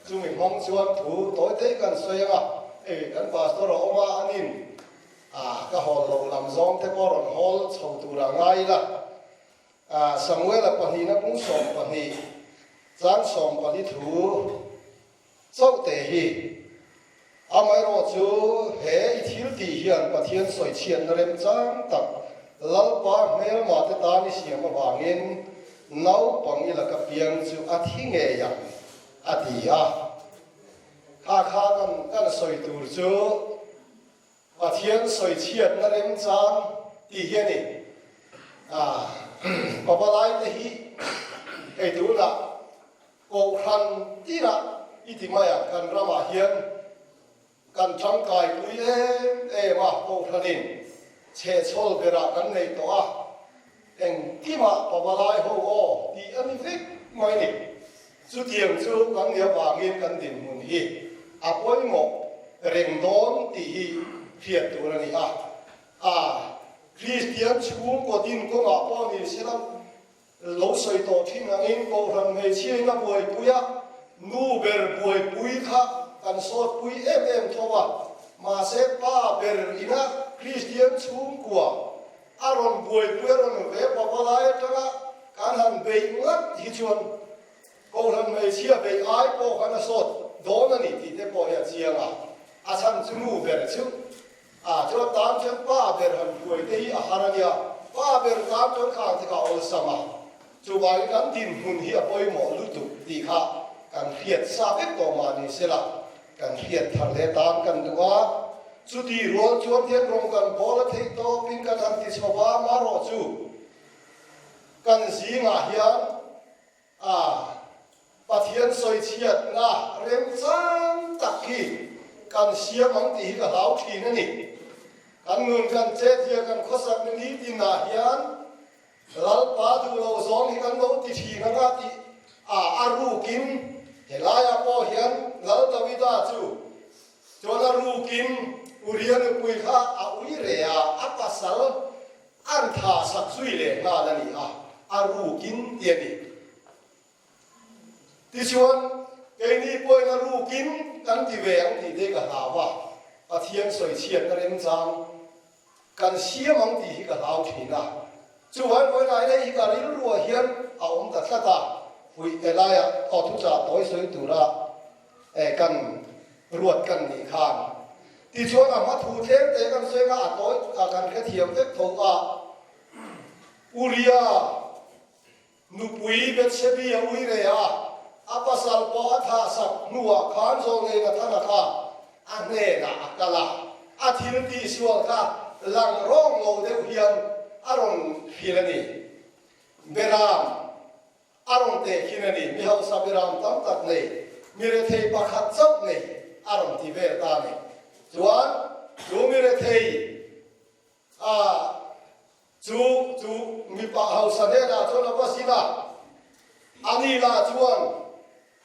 chumi hmang chuan thu tawitei kan sawi ang a, hei kan pastor a awm a, anin ah ka hawl loh lam zawng te pawh rawn hawl chho tur ah ngai ila. Ah Samuela pahnihna kung 12 chang 14 thu chauh te hi Amaherawhchu he i thil tih hian Pathian sawichhiatna remchang tak Lalpa hmelma te tan i siam avangin naupang i laka piang chu a thi ngei ang, a ti a. Kha kha kan kan sawi tur chu Pathian sawichhiatna remchang tih hi a ni. Pavalai te hi hei tunah Kohhran tirah i ti mai a, kan ramah hian kan tangkaipui em em a, Kohhranin chhehchhawl berah kan nei tawh a, engkimah pavalai ho aw tih a ni vek mai ni. Chutiang chu kan nih avangin kan dinhmun hi a pawimawh reng dawn tih hi hriat tur a ni a, a Kristian chhungkaw din kawngah pawh ni sela, Lo sawi tawh thin angin Kohhran hmeichhia in a buaipui a, nu ber buaipui kha kan sawtpui em em tho a, mahse pa ber ina Kristian chhungkua a rawn buaipui a rawn ve papa lai atanga kan han beih ngat hi chuan Kohhran hmeichhia beih ai pawh khan a sawt dawn a ni tih te pawh hi a chiang a, a chhan chu nu ber chu A chuan tan chuan pa ber han hruai te hi a har a nia, pa ber tan chuan khang te kha a awlsam a, chuvangin kan dinhmun hi a pawimawh lutuk tih kha kan hriat sa vek tawh mah ni sela, kan hriat thar leh tan kan duh a, chuti rual chuan hian rawng kan bawl a theih tawpin kan han ti chho va, marawh chu kan zingah hian A Pathian sawichhiatna remchang tak hi kan siam ang tih hi ka hlau thin a ni. Kan nun kan chet hian kan khawsak ni nitinah hian Lalpa duh loh zawng hi kan lo ti thin anga tih a a rukin helaiah pawh hian Lal Davida chu chuan a rukin Uria nupui kha a ui reh a, a pasal An tha sak zui leh nghal a ni a, a rukin ti a ni. Tichuan, keini pawhin a rukin kan ti ve ang tih te ka hlau a, Pathian sawichhiatna remchang kan siam ang tih hi ka hlau thin a. Chuan vawiin hei hi ka rilruah hian a awm ta tlat a, huih helaiah aw thuchah tawi sawi tura kan ruat kan nih khan. Tichuan a hma thu tlem te kan sawi kha a tawi a kan hrethiam vek tho a, Uria nupui Bethsebi a ui rei a, a pasal pawh a thah sak hnuah khan zawlnei Nathana kha a hnenah a kal a, a thil tihsual kha lang rawng lo deuh hian a rawn hrilh a ni. Beram. A rawn tehkhin a ni, mi hausa beram tam tak nei, mi rethei pakhat chauh nei a rawn ti vel ta a ni. Chuan chu mi rethei a chu chu mipa hausa hnenah chuan a va zin a, a ni lah chuan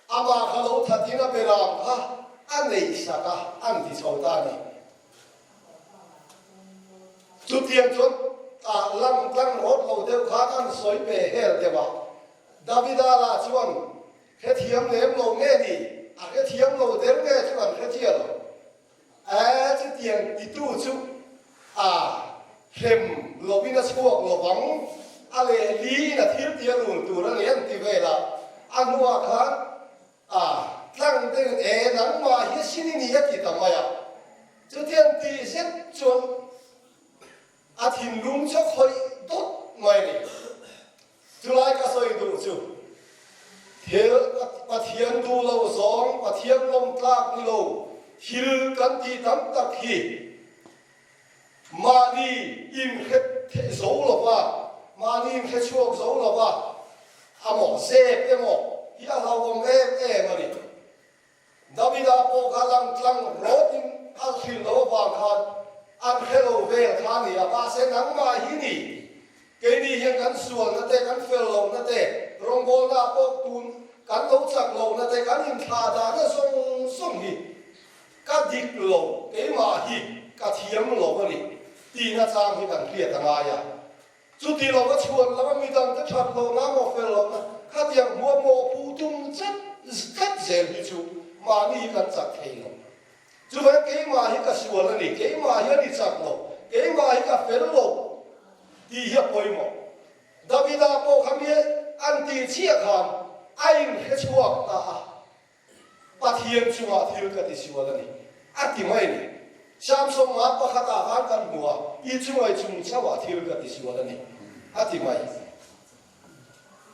amah kha lo thatin a beram kha a nei sak a, an ti chho ta a ni. Chutiang chuan ah lang tlang rawt lo deuh khan an sawi ve hel deuh a. Davida lah chuan hrethiam lem lo nge ni, a hrethiam lo der nge chu kan hrechiah lo. Ae chutiang titu chu a hrem lovin a chhuak lovang, a lehliin a thil tia rul tur a ni an ti vel a. A hnuah khan A tlang deuhin e nangmah hi sin i ni a ti ta mai a. Chutiang tih zet chuan a thinlung chu a khawih dawt mai a ni. Chulai ka sawi duh chu thil Pathian duh lo zawng, Pathian lawm tlak ni lo thil kan tih tam tak hi mahni inhre theih zo lova, mahni inhre chhuak zo lova a maw zep emaw hi a hlauhawm em em a ni. Davida pawh kha lang tlang rawtin a hrilh lo avang khan an hre lo vel kha a ni a, mahse nangmah hi ni, keini hian kan sualna te, kan fel lohna te, rawngbawlna pawh tun kan lo chak lohna te, kan inthlah dahna zawng zawng hi Ka dik lo, keimah hi ka thiam lo a ni tihna chang hi kan hriat a ngai a. Chuti lova chhuan lama midangte that lohna maw fel lohna khatiang hmuah mawhpuh tum zet tlat zel hi chu mahni hi kan chak thei lo. Chuvangin keimah hi ka sual a ni, keimah hi a ni chak lo, keimah hi ka fel lo tih hi a pawimawh. Davida pawh kha mi an tih chiah khan a inhre chhuak ta a. Pathian chungah thil ka ti sual a ni, a ti mai a ni. Samson ngan pakhatah khan kan hmu a, i chungai chung chauhah thil ka ti sual a ni, a ti mai.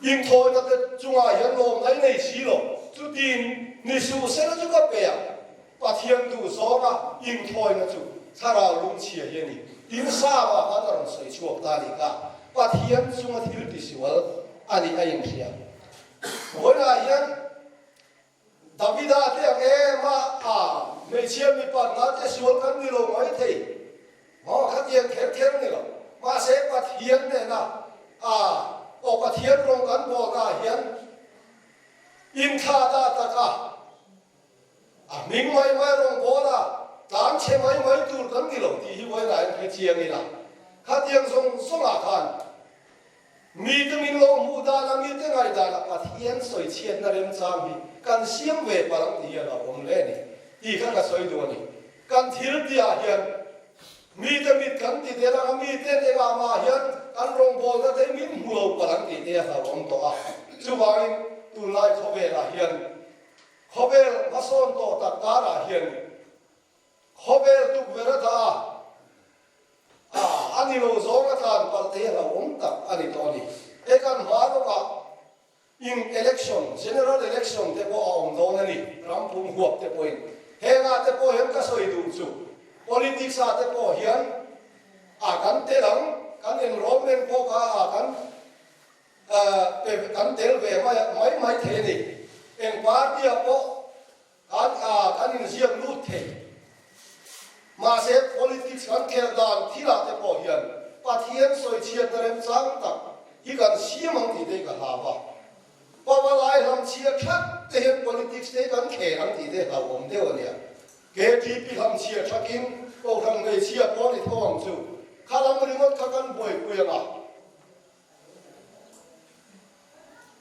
Inthawina te chungah hian lawmna i nei si lo, chutin ni suh sela chu ka pe a, Pathian duh zawnga inthawina chu thlarau lungchhia hi a ni. Tin Sama khan a rawn sawi chhuak ta a ni kha, Pathian chunga thil ti sual a nih a inhria. Vawiinah hian Davida te ang em a, a hmeichhia mipa hna te sual kan ni lo mai thei. Maw khatiang kher kher ni lo. Mahse Pathian nena a aw Pathian rawng kan bawlna ah hian inthla ta tak a, a hming mai mai rawng bawl a, tlan chhe mai mai tur kan ni lo tih hi vawiinah hian hre chiang ila. Khatiang zawng zawng ah khan Mite min lo hmuh dana mite ngaihdanah Pathian sawi chhiatna remchang hi kan siam ve palh ang tih hian a awm hle a ni tih kha ka sawi duh a ni. Kan thil tihah hian mite mit kan ti tel ang a, miten engah mah hian kan rawngbawlna te min hmu lo palh ang tih te a hlauhawm tawh a. Chuvangin tunlai khawvelah hian khawvel hmasawn tawh tak karah hian Khawvel tukverh a dah a, a ni lo zawng a tlan palh te hi a hlauhawm tak a ni tawh a ni. He kan hma lawkah in election, general election te pawh a awm dawn a ni, ram pum huap te pawhin. Hengah te pawh hian ka sawi duh chu politics ah te pawh hian a kan tel ang, kan enrollment pawh kha a kan kan tel ve mai mai thei a ni. Eng party ah pawh Kan a kan inziak lut thei. Mahse politics kan khelh dan thilah te pawh hian Pathian sawichhiatna remchang tak hi kan siam ang tih te hi ka hlau a. Pavalai hlamchhia that te hian politics te hi kan khel ang tih te hlauhawm deuh a nia. KTP hlamchhia thakin Kohhran hmeichhia pawh a ni tho ang chu. Kha lam ringawt kha kan buaipui ang a.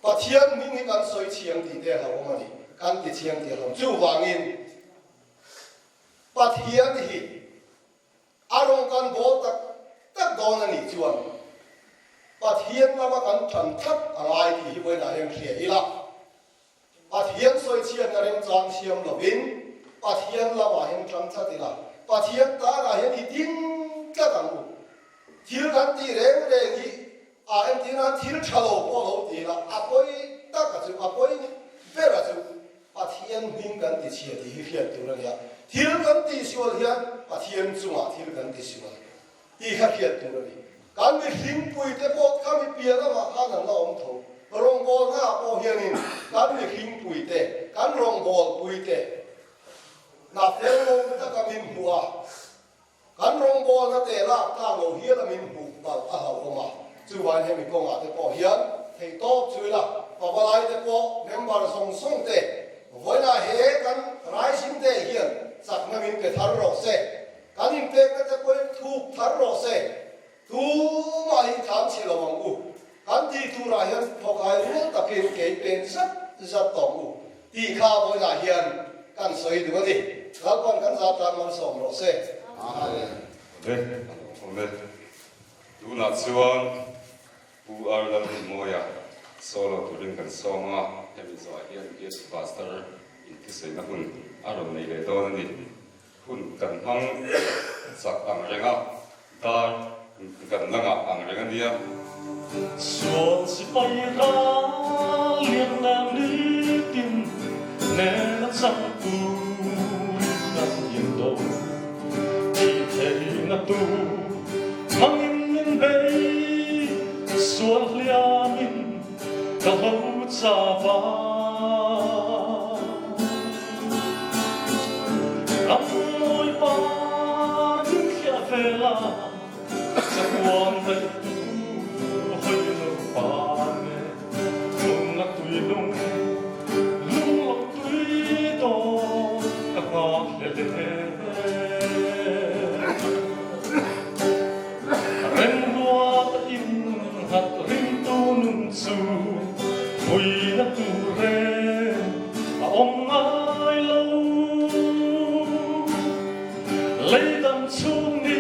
Pathian hming hi kan sawi chiang tih te hlauhawm a ni, kan ti chiang tih hlauhawm. Chuvangin Pathian hi a rawng kan bawl tak tak dawn a nih chuan Pathian lama kan tan tlat a ngai tih hi vawiinah hian hria ila. Pathian sawichhiatna remchang siam lovin Pathian lamah hian tang tlat ila, Pathian tanah hian i ding tlat ang u. Thil kan tih reng reng hi a entir nan thil tha lo pawh lo ti ila, a pawi taka chu, a pawi ber a chu Pathian hming kan ti chhia tih hi hriat tur a nia. Thil kan tihsual hian Pathian chungah thil kan tisual tih kha hriat tur a ni. Kan mihringpui te pawh kha mi pian lamah khan an la awm tho. Rawngbawlnaah pawh hianin kan mihringpuite, kan rawngbawlpuite hna fel lo taka min hmuh a, kan rawngbawlna te lak tlak lo hial a min hmuh palh a hlauhawm a. Chuvangin hemi kawngah te pawh hian theihtawp chu ila, pavalaite pawh member zawng zawng te vawiinah he kan Rising Day hian chakna min pe thar rawh se, kan inpekna te pawhin thuk thar rawh se. Tumah hi tlan chhe lo ang u. Kan tih turah hian thawkai rual takin kei pen zat zat tawh ang u tih kha vawilah hian kan sawi duh a ni. Lalpawn kan za tan malsawm rawh se. Amen. Awle, a lo awm e. Tunah chuan Pu R Lalrinmawia solo turin kan sawm a, hemi zawhah hian Guest Pastor inthusaina hun a rawn nei leh dawn a ni. Hun kan hmang chak ang reng a, dar kan la ngah ang reng a nia. Sual sipai ral lian leh nitin nena chang turin kan indo. Thih theihna tur hmangin min bei, sual hliamin ka ho chap a. Ram mawi par min thliah vel a, sakuan daih tur hawi lo par nge. Lung a tui lung, lung lo tui dawn ka nghak hle hle. Remruat in nghat ringtu nun chu puina tur reng a awm ngai lo. Lei dang chhung ni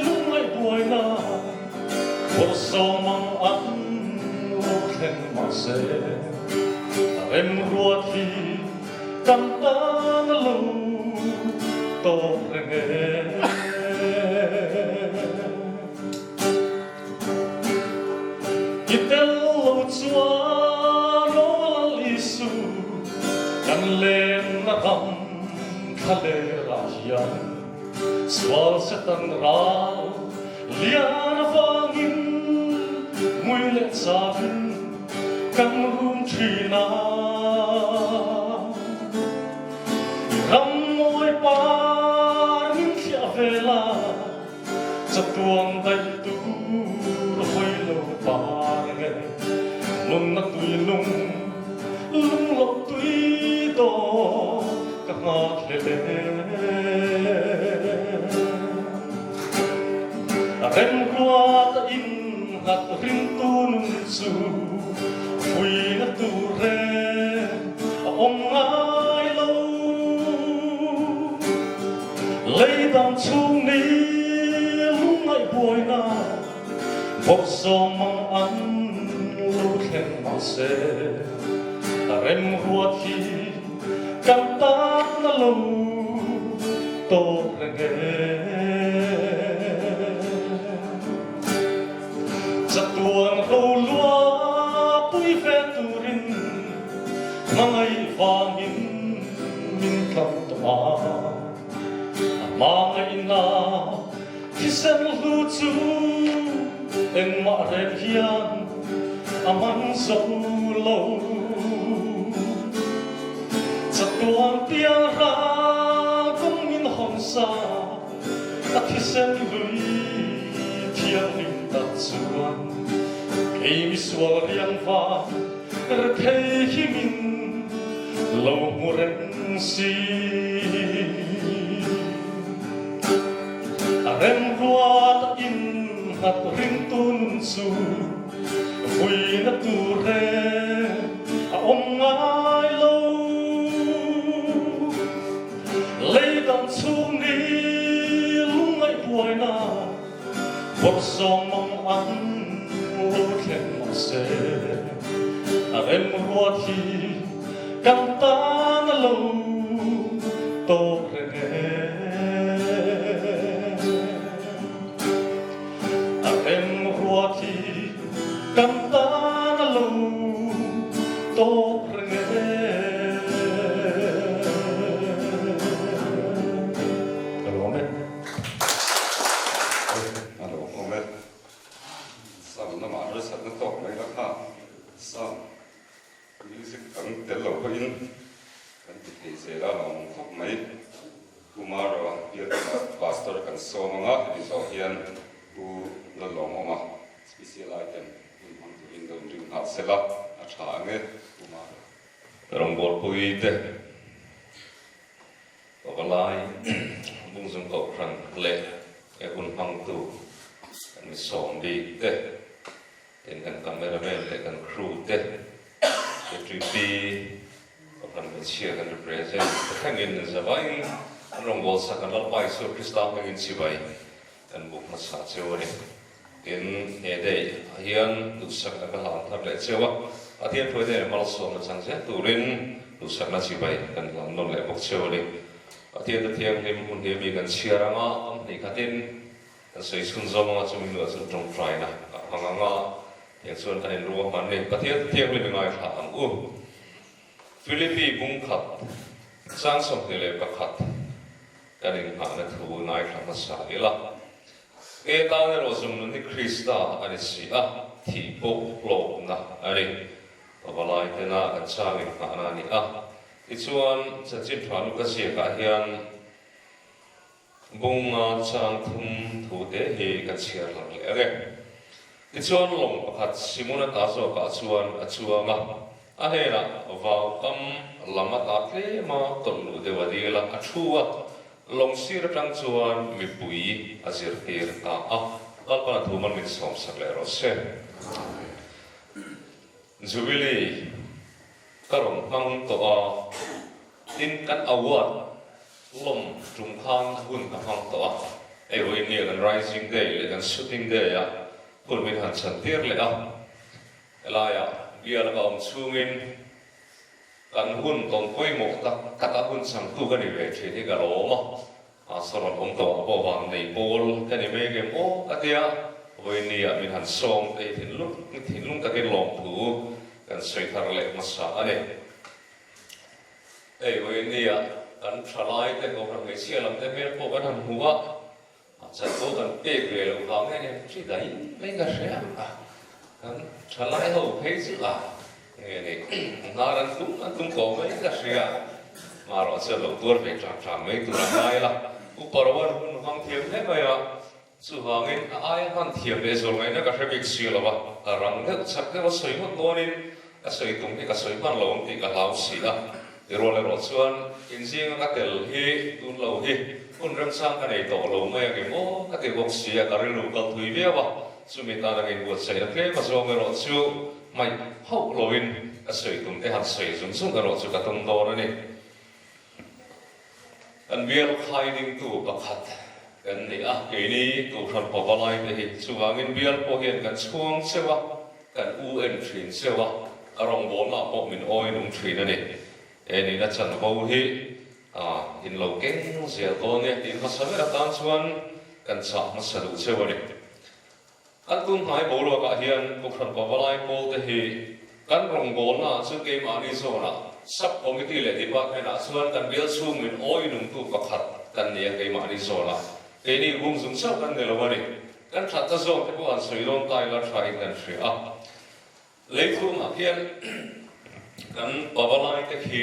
lungngaih buaina bawrhsawm ang an lo thleng mahse remruat hi Kan tan a lo tawp reng e. I tel lo chuan aw Lal Isu, kan lenna ram thla lerah hian sual Satan ral lian avangin mui leh chavin Kan rum thin a, ram mawi par min thliah vel a, chatuan daih tur hawi lo par nge, nunna tui lung, lung loh tui dawn ka nghak hle le. Remruat a in nghat ringtu nun chu puina tur reng a awm ngai lo. Lei dang chhung ni lungngaih buaina bawrhsawm mang an lo thleng mahse remruat hi kan tan a lo tawp reng e. Chatuan ho lua pui ve turin hmangaih vangin min tlang tawh a. A hmangaihna thisen hlu chu engmah reng hian a man zo lo. Chatuan piang ral kawng min hawn sa a thisen lui thianghlim tak chuan kei misual riangva rethei hi min lo hmu reng si. A remruat a innghat ringtu nun chu vuina tur reng a awm ngai lo. Lei dang chhung ni lungngaih buaina bawrhsawm mang an lo thleng mahse a remruat hi kan tan a lo tawp reng e. A remruat hi kan tan a lo tawp reng e. Ka lawm e. A lawm awm e. Sam lamah harsatna tawk mai la kha. kan tel lo pawhin kan ti thei zel a lawmawm khawp mai. Pu Mara bialtuna Pastor kan sawm anga heti zawh hian Pu Lalawmawma special item hun hmang turin ka inring nghal sela a tha ang e Pu Mara. Rawngbawlpui te Pavalai Bungzung Kohhran leh e hun hmangtu kan mi sawm bik te tin kan cameraman leh kan crew te KTP Kohhran hmeichhia kan represent te thlengin zavaiin an rawngbawlsak kan Lalpa Isua Krista hmangin chibai kan buk hmasa cheu a ni. Tin, he day ah hian duhsakna ka hlan thar leh cheu a, Pathian hruaite leh malsawmna chang zel turin duhsakna chibai kan hlan nawn leh bawk cheu a ni. Pathian te thianghlim hun hi mi kan chhiar anga am hnih khatin kan sawi chhun zawm anga chumi hnuah chuan tawngtaina a hmang anga tiang chuan kan inruahman ni. Pathian te thianghlim i ngaithla ang u. Philippi bung khat chang 21 kan inghahna thu ngaithla hmasa ila. E tan erawh zum nun hi Krista a ni si a, thih pawh hlawkna a ni. Pavalai tena kan chang inghahna a ni a. Tichuan, chanchin tha Luka ziakah hian bunga chang thum thu te hi kan chhiar lang leh ang e. Tichuan, lawng pakhat Simona ta zawkah chuan a chuang a, a hnenah vau kam lam ata tlema tawlh luh deuh a dil a, a thu a. Lawng sir atang chuan mipui a zirtir ta a, Lalpan a thu man min sawmsak leh rawh se. Jubilee ka rawn hmang tawh a, tin kan award lawm tum khan hun ka hmang tawh a, hei vawiin kan Rising Day leh kan Shooting Day ah hun min han chhan tir leh a, helaiah bial ka awm chhungin Kan hun tawn pawimawh tak tak a hun changtu ka ni ve thin hi ka lawm a, mahse rawn awm tawh ah pawh vang nei pawl ka ni mai ngem aw ka tia, vawinia min han sawm te hi thinlung thinlung takin lawmthu kan sawi thar leh hmasa a ni. Hei vawinia kan thalai te kohhran hmeichhia lam te hmel pawh kan han hmu a, Chanvo kan pek ve loh vang nge nge hri dai mai ka hria a, kan thalai ho phei chu a nge ni hnar an tum an tum tawh mai ka hria, marawh chuan lo tuar ve tlang tlang mai tur a ngai la, Upa Rowan hun hmang thiam hle mai a, chuvangin a aia hman thiam leh zual ngaihna ka hre bik si lo a, ka rang deuh chak deuh a sawi ngawt dawnin ka sawi tum hi ka sawi hman lo ang tih ka hlau si a. I rual erawh chuan inzinga ka tel hi tun lo hi hun remchang ka nei tawh lo mai ang em aw ka ti bawk si a, ka rilru kal thui viau a, chumi tan ang inbuatsaihna tlem a zawng erawh chu hmaih hauh loin ka sawi tum te han sawi zung zung erawh chu ka tum dawn a ni. Kan bial khainingtu pakhat kan ni a, keini Kohhran Pavalai te hi chuvangin bial pawh hian kan chhuang cheu a, Kan u en thin cheu a, ka rawngbawlna pawh min awi nung thin a ni. He nihna chanvo hi in lo keng zel dawn e tih hmasa ber atan chuan kan chah hmasa duh cheu a ni. Kan tun hnai boruakah hian Kohhran Pavalai pawl te hi kan rawngbawlna ah chuan keimahni zawnah Sub Committee leh Department ah chuan kan bial chhung min awi nungtu pakhat kan ni a keimahni zawnah. Keini bum zung chauh kan ni lo a ni. Kan that ta zawk te pawh han sawi dawn ta ila tha in kan hria a. Leichhungah hian kan pavalai te khi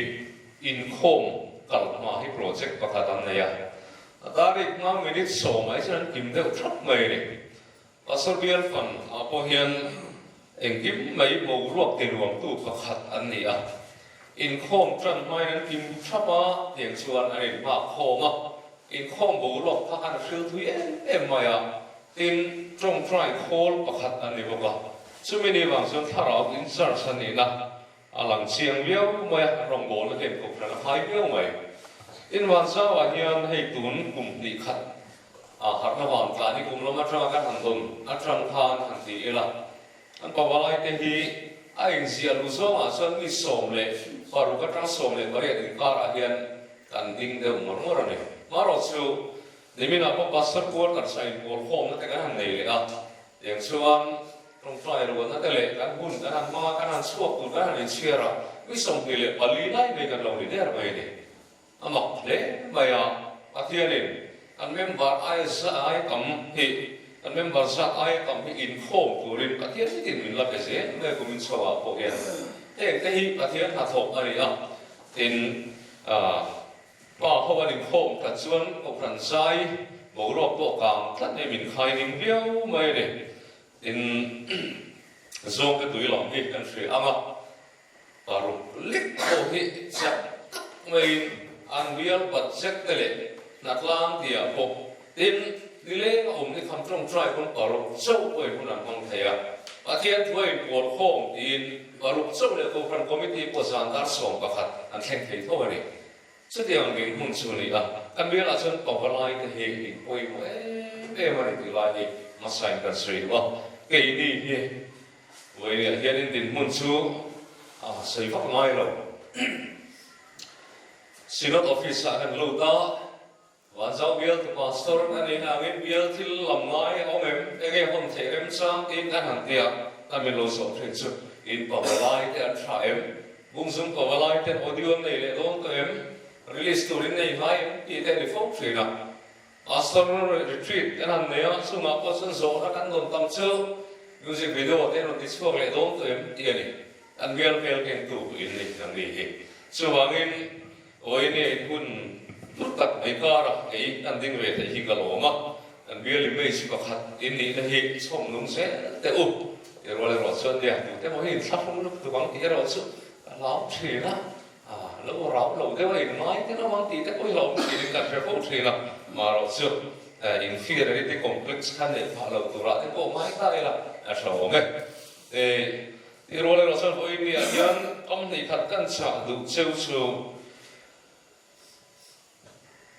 inkhawm kal hma hi project pakhat an nei a. A tarik hma minute sawmah hi chuan an kim deuh thap mai a ni. Pastor Bial Fan ah pawh hian engkim mai boruak ti nuamtu pakhat an ni a. Inkhawm tan hmain an kim thap a, tiang chuan an inhmak khawm a. Inkhawm boruak kha an hril thui em em mai a, tin, tawngtai khawl pakhat a ni bawk a. Chumi ni vang chuan thlarau in charge a nihna a lang chiang viau mai a, an rawngbawlna hian kohhran a khai viau mai. Tin, Vanzauah hian hei tun kum hnih khat a harhna vang tlan hi kum lam atanga kan han dawn atang khan han ti ila, An pavalai te hi a inziah luh zawngah chuan mi 16 atang 18 inkarah hian kan ding deuh ngawr ngawr a ni. Marawh chu niminah pawh Pastor Quarters a inpawl khawmna te kan han nei leh a, tiang chuan tawngtai rualna te leh kan hun kan han hmang a, kan han chhuak tur kan han inchhiar a, mi 24 lai mai kan lo ni der mai a ni. A mak hle mai a, Pathianin kan member aia za aia tam hi, kan member zat aia tam hi inkhawm turin Pathian hitin min la pe zel mai kumin chho ah pawh hian. Heng te hi Pathian hnathawk a ni a, tin, pa ho an inkhawm khat chuan Kohhran zai boruak pawh kang tlat mai min khai ning viau mai a ni. Tin, zawngte tui lam hi kan hria ang a, Paruk lek pawh hi chak tak maiin an bial budget te leh hnatlang tihah pawh tin nileng a awm ni kham tawngtai pawn paruk chauh pawhin hun an hmang thei a. Pathian thu a inpawl khawm tiin paruk chauh leh Kohhran Committee pawh zan dar 11 an thleng thei tho a ni. Chutiang ding hmun chu a ni a, kan bialah chuan pavalai te hi in pawimawh em em a ni tih lai hi hmasain kan sawi duh a, keini hi Vawiah hianin dinhmun chu a sawi vak ngai lo. Synod Office-ah kan lut a, Vanzau bialtu Pastor a nih angin bial thil lam ngai a awm em? Enge hawn theih remchang tiin kan han ti a, kan min lo zawh thin chu in pavalai te an tha em? Bungzung pavalai ten audio an nei leh dawn tawh em? Release tur in nei ngai em? tih te a ni fo thin a. Pastor retreat kan han nei a, chungah pawh chuan zawhna kan rawn tam chu music video te rawn ti chhuak leh dawn tawh em tih a ni. Kan hmel hmel kengtu in ni ang ni hi. Chuvangin Awine in hun hlu tak mai karah kei kan ding ve theih hi ka lawm a, kan bial image pakhat in nihna hi chhawm nung zel teh u. Ti rual erawh chuan nia tute maw hi inthlahrung lutuk ang tih erawh chu ka hlau thin a. Lo rau lo deuh a in ngai te lo ang tih te pawh hi hlauhawm thin in kan hre fo thin a, marawh chu inferiority complex kha neih phah lo turah te pawh ngai ta ila a tha awm e. Tih rual erawh chuan vawiin niah hian kam hnih khat kan chah duh cheu chu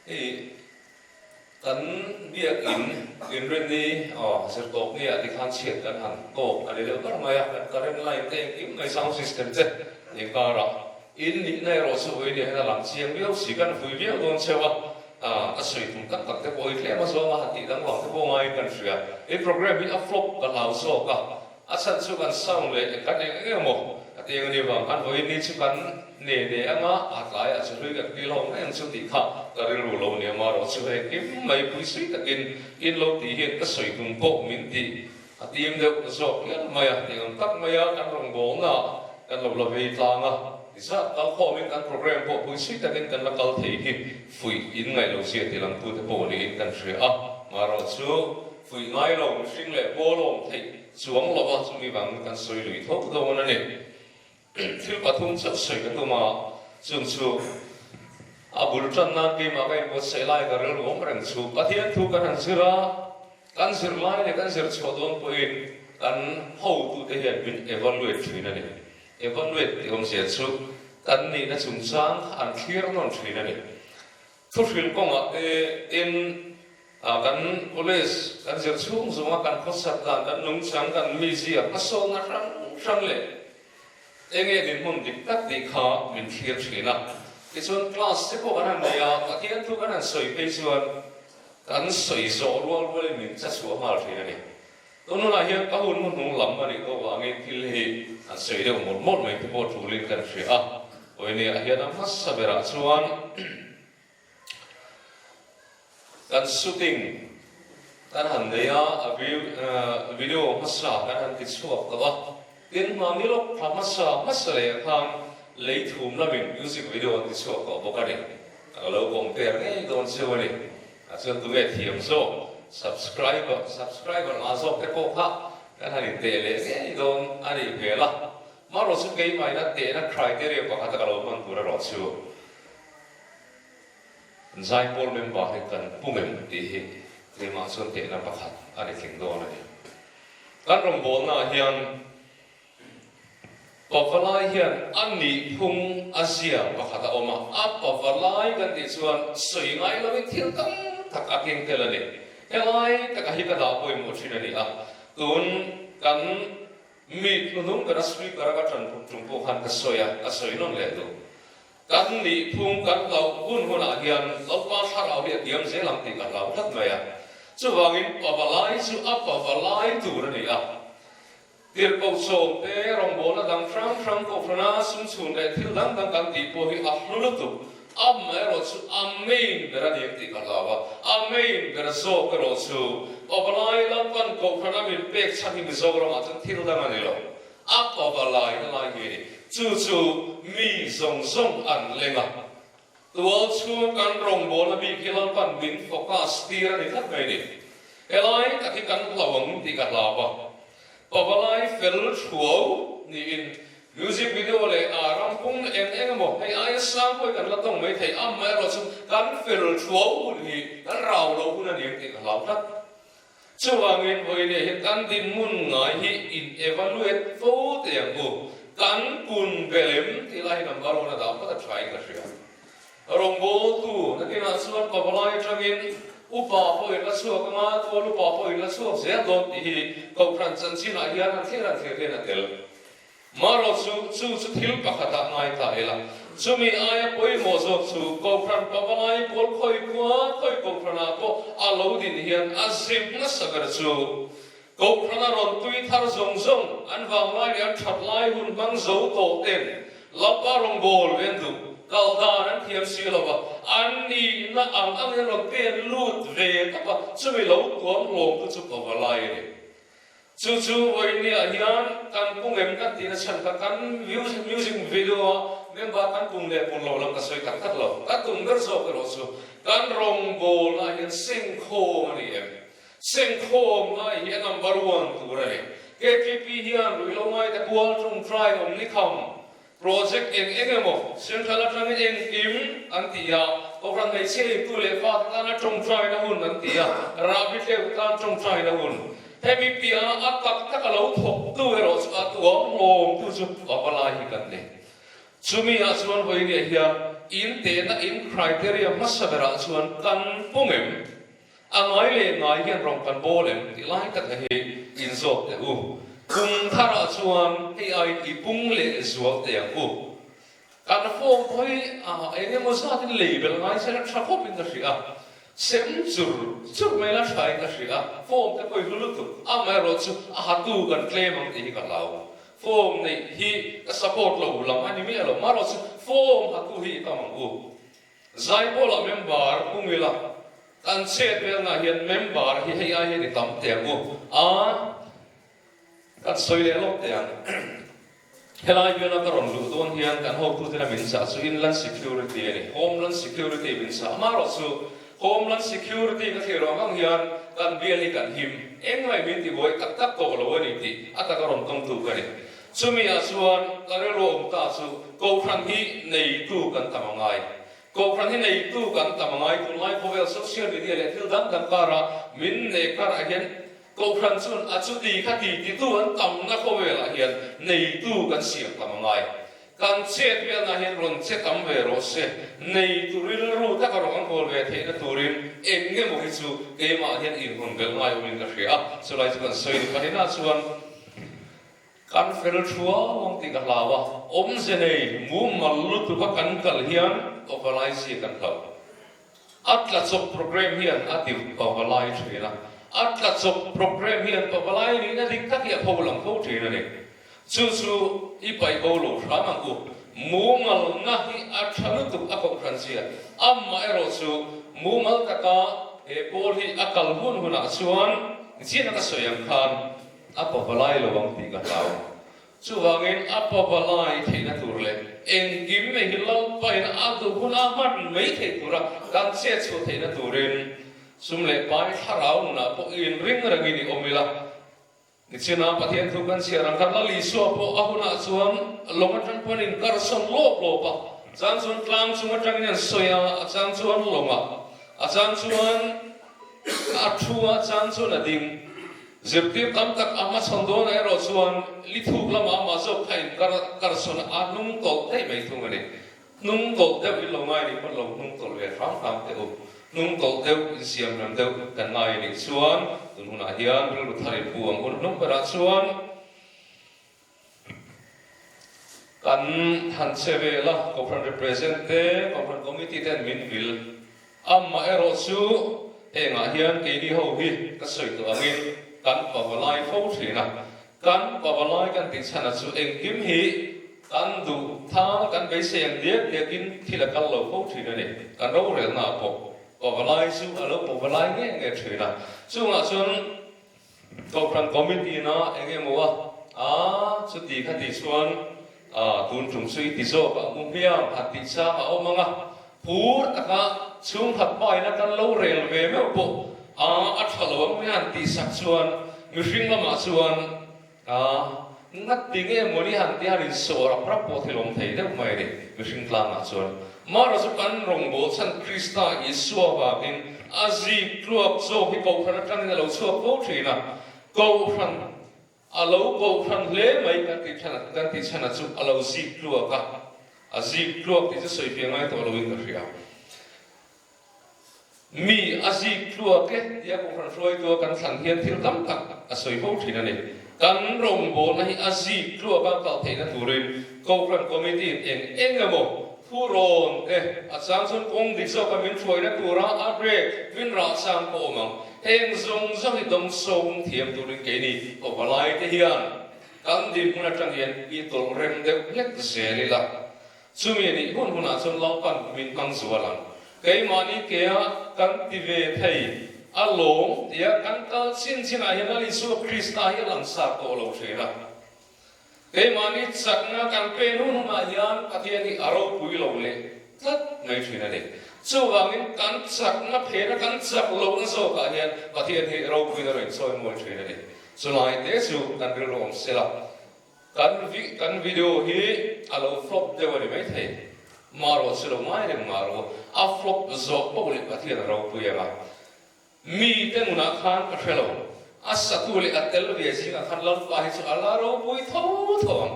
Hei kan biakin inrinni aw zirtawp ni ah tikhan chhiat kan han tawk a ni deuh ber mai a, kan current line te engkim mai sound system te inkarah in nihna erawh chu vawiin ah hian a lang chiang viau si, kan vui viau dawn cheu a, ka sawi tum tak tak te pawh hi tlem a zawng a han tih danglam te pawh ngaiin kan hria. He program hi a flop ka hlau zawk a, A chhan chu kan sound leh kan eng eng emaw a ti eng a ni vang khan vawiin ni chu kan ne ne anga a tlaiah chu hlui kan kil ho mai ang chu tih kha ka rilru lo nia marawh chu hei kim mai pui sui takin in lo tih hian ka sawi tum pawh min tih a tim deuh zawk hial mai a eng ang tak mai a kan rawngbawlna ah kan lo la vei tlang a ti zat kal khawmin kan program pawh pui sui takin kan la kal thei hi fuih in ngaih lo zia ti langtute pawh niin kan hria a marawh chu fuih ngai lo mihring leh pawl awm theih Chuang lova chumi vangin kan sawi lui tho dawn a ni. Thil pathum chauh sawi ka tum a, chung chu a bul tan nan keimah ka inbuatsaih lai ka rilru awm reng chu Pathian thu kan han zir a, kan zir lai leh kan zir chhuah dawn pawhin kan hotute hian min evaluate thin a ni. Evaluate tih awmzia chu kan nihna chungchang kha an thlir nawn thin a ni. Thuhrilh kawngah te tin kan college kan zir chhung zunga kan khawsak dan, kan nungchang, kan mizia hmasawnna hrang hrang leh eng nge dinhmun dik tak tih kha min thlir thin a. Tichuan class te pawh kan han nei a, Pathian thu kan han sawi phei chuan kan sawi zawh rual rualin min cha chhuah nghal thin a ni. Tun hunah hian ka hun hnuhnung lam a nih tawh vangin thil hi an sawi deuh mawlh mawlh mai te pawh tulin kan hria a. Awiniah hian a hmasa berah chuan kan shooting kan han nei a, a video hmasa kan han ti chhuak tawh a. Tin, hmani lawk thla hmasa hmasa leh khan lei thum lamin music video an ti chhuak tawh bawk a ni. Ka lo compare ngei dawn cheu a ni. A chuan tunge thiam zawk subscriber subscriber ngah zawk te pawh kha kan han inteh leh ngei dawn a nih hmel a. Marawh chu keimah ina tehna criteria pakhat a ka lo hman tur erawh chu Zaipawl member hi kan pum em tih hi keimah chuan tehna pakhat a ni tling dawn a ni. Kan rawngbawlna ah hian Pavalai hian a nihphung a zia pakhat a awm a, a pavalai kan tih chuan sawi ngai lovin thil tam tak a keng tel a ni. Helai taka hi ka dah pawimawh thin a ni a, tun kan meet hnuhnung bera speaker a ka tan tum pawh khan ka sawi a, ka sawi nawn leh duh. Kan nihphung kan hlauh hun hunah hian Lalpa thlarau hi a kiam zel ang tih ka hlau tlat mai a, chuvangin pavalai chu a pavalai tur a ni a. Tirhkoh sawm te, rawngbawlna dang hrang hrang kohhrana sum chhun leh thil dang dang kan tih pawh hi a hlu lutuk. Amaherawh chu a main ber a ni ang tih ka hlau a, a main ber zawk erawh chu Pavalai Lalpan kohhrana min pek chhan hi Mizoramah chuan thil dang a ni lo. A pavalai na lai hi a ni. Chu chu mi zawng zawng an leng a. Tual chhung kan rawngbawlna bik hi Lalpan min focus tir a ni tlat mai ni. Helai tak hi kan hlau ang tih ka hlau a. Pavalai fel thuau niin music video leh a ram pung eng eng emaw hei aia sang pawh hi kan la tawng mai thei. Amaherawhchu kan fel thuau hun hi kan rau lo hun a ni ang tih ka hlau tlat. Chuvangin vawiin hian kan dinhmun ngai hi in evaluate fo teh ang u. Kan kun belem tih lai hi number one a dah phawt a tha in ka hria. Rawngbawltu nakinah chuan pavalai atangin upa pawhin la chhuak anga tual upa pawhin la chhuak zel dawn tih hi Kohhran chanchinah hian han thlir han thlir hian a tel. Marawh chu, chu chu thil pakhatah ngai ta ila. Chumi aia pawimawh zawk chu Kohhran pavalai pawl khawi khua, khawi Kohhranah pawh a lo din hian a zim nasa ber chu Kohhrana rawn tui thar zawng zawng, an vanglai leh an that lai hun hmang zo tawh ten Lalpa rawngbâwl ve an duh, kal dan an thiam si lo va, an nihna ang angin an rawn pen lut ve tawp a, chumi lo tuam hlawmtu chu pavalai a ni. Chu chu vawinia hian kan pung em kan tihna chhan kha kan music video a member kan pung leh pung lo lam ka sawi tak tak lo. Ka tum ber zawk erawh chu kan rawngbawlna ah hian sengkhawm a ni em? Sengkhawm lai hi a number one tur a ni. KTP hian ruihhlo ngaite kual tawngtai awm ni kham Project eng eng emaw Central atangin engkim an ti a, Kohhran hmeichhia intu leh fate tana tawngtaina hun an ti a, rahbi tleuh tan tawngtaina hun. Hemi piah a tak tak a lo thawktu erawh chu a tuam hlawmtu chu Pavalai hi kan ni. Chumi ah chuan vawinia hian in tehna in criteria hmasa berah chuan kan pung em? A ngai leh ngai hian rawn kan bawl em tih lai tak a hi in zawk teh u. Kum tharah chuan hei aiin i pung leh zual teh ang u. Kan form pawh hi eng emaw zatin lei belh ngai se la tha khawpin ka hria a, sem chur chur mai la thain ka hria a, form te pawh i hlu lutuk. Amaherawhchu a hatu kan tlem ang tih hi ka hlau. Form neih hi ka support lo lam a ni miah lo. Amaherawhchu form hatu hi i tam ang u. Zaipawlah member pung ila, kan chet velna hian member hi hei ai hian i tam teh ang u a, kan sawi leh lawk teh ang. Helai biala ka rawn luh dawn hian kan hotute la min chah chu Inland Security a ni, Homeland Security min chah. Amaherawhchu Homeland Security ka thlir ang ang hian kan bial hi kan him engmah min tibuai tak tak tawh lo a ni tih a taka rawn tawngtu ka ni. Chumi ah chuan ka rilru awm ta chu Kohhran hi neitu kan tam a ngai. Kohhran hi neitu kan tam a ngai. Tunlai khawvel social media leh thil dang dang karah min nei karah hian Kohhran chuan a chuti kha ti titu an tamna khawvelah hian neitu kan siam tam a ngai. Kan chet velna hian rawn che tam ve rawh se. Neitu rilru taka rawn an kawl ve theihna turin eng nge maw hi chu keimah hian inhawn belh ngai awmin ka hria a. Chulai chu kan sawi ni pahnihna chuan Kan fel thuau ang tih ka hlau a, awmze nei mumal lutuka kan kal hian Pavalai zia kan hlauh. A tla chawp programme hian a ti Pavalai thin a, a tla chawp programme hian Pavalai nihna dik tak hi a pho lang fo thin a ni. Chu chu i paih bo lo hram ang u. Mumalna hi a tha lutuk a kohhran zia. Amaherawh chu mumal taka he pawl hi a kal hun hunah chuan zin a ka sawi ang khan, A pavalai lo ang tih ka hlau. Chuvangin a pavalai theihna tur leh engkim mai hi Lalpain a duh hun a hman mai theih tura kan chet chhuah theihna turin sum leh pai thlarau nunah pawh inring rengin i awm ila. Nichina Pathian thu kan chhiar ang khan Lal Isua pawh a hunah chuan lawng atang pawhin inkarsawn lawp lawp a, a chang chuan tlang chung atangin an sawi a, a chang chuan lawngah, a chang chuan a thu a, a chang chuan a ding. Zirtir tam tak a hmachhawn dawnah erawh chuan lithuk lamah amah zawk kha in kar karsawn a hnung tawlh daih mai thung a ni. Hnung tawlh deuh in lo ngai nih pawn lo hnung tawlh ve hram hram teh u. Hnung tawlh deuh, insiam rem deuh kan ngai a nih chuan tun hunah hian rilru thar in pu ang hun hnung berah chuan kan han che vel a, Kohhran represent te, Kohhran committee ten min vil. Amaherawh chu hengah hian keini ho hi ka sawi tawh angin kan pavalai fo thin a, kan pavalai kan tih chhanah chu engkim hi kan duh thang kan beisei ang diak diakin thil a kal lo fo thin a ni. Kan rorelna ah pawh pavalai chu a lo pavalai nge nge thin a, chungah chuan Kohhran committee na eng emaw a, a chuti kha tih chuan. A, tun tum chu i ti zawk ang u hmiang han tih chang a awm ang a, phur taka chhungkhat paina kan lo rel ve meuh pawh a, a tha lo ang mai han tih sak chuan mihring lamah chuan a, ngati nge mawni han tih han insawh rap rap pawh thil awm thei deuh mai a ni mihring tlangah chuan. Mara chu kan rawngbâwl chhan Krista Isua vangin a zik tluak zawk hi Kohhran atangin a lo chhuak fo thin a, Kohhran A lo kohhran hle mai kan tih chhan kan tih chhan a chu a lo zik tluak a, a zik tluak tih chu sawi fiah ngai tawh loin ka hria. Mi a zik tluak e tia kohhran hruaitua kan thlan hian thil tam tak a sawi fo thin a ni. Kan rawngbawlna hi a zik tluaka kal theihna turin kohhran committee in eng eng emaw thu rawn te a chang chuan kawng dik zawka min hruaina tura a brake min rah chang pawh awm ang. Heng zawng zawng hi dawngsawng thiam turin keini pavalai te hian kan dinhmun atang hian i tawlh rem deuh hlek zel ila, chumi nih hun hunah chuan Lalpan min hmang zual ang. Keimahni kea kan ti ve thei a lawm tia kan kal chin chinah hian Lal Isua Krista hi a langsar tawh lo thin a. Keimahni chakna kan pen hun hunah hian Pathian hi a ropui lo leh tlat mai thin a ni. Chuvangin kan chakna phena kan chak lohna zawkah hian Pathian hi ropuina rawn inchawi mawi thin a ni. Chulai te chu kan rilru awm sela, kan kan video hi a lo flop deuh a ni maithei. Marawh chu lo ngai reng marawh a flop zawh poh leh Pathian a ropui ang a. Mi te ngunah khan ka hre lo. A satu leh a tel ve zingah khan Lalpa hi chu a la ropui tho tho ang.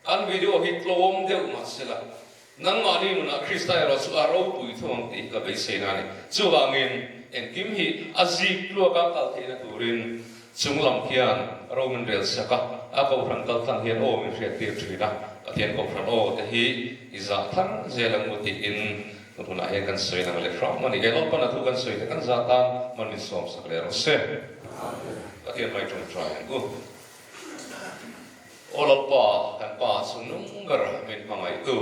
Kan video hi tlawm deuh mah se la, nangmahni nunah Krista erawh chu a ropui tho ang tih hi ka beiseina a ni. Chuvangin engkim hi a zik tluaka kal theihna turin chung lam khian ro min rel sak a, a kohhran kal tlang hian aw min hriattir thin a, Pathian kohhran aw te hi i zah thar zel ang u tiin Ka hmunah hian kan sawi nang leh hram a ni. He Lalpan a thu kan sawi te kan zah tan man min sawm sak leh rawh se. Pathian mai tawngtai ang u. Aw Lalpa, kan Pa chu nung ber min hmangaihtu.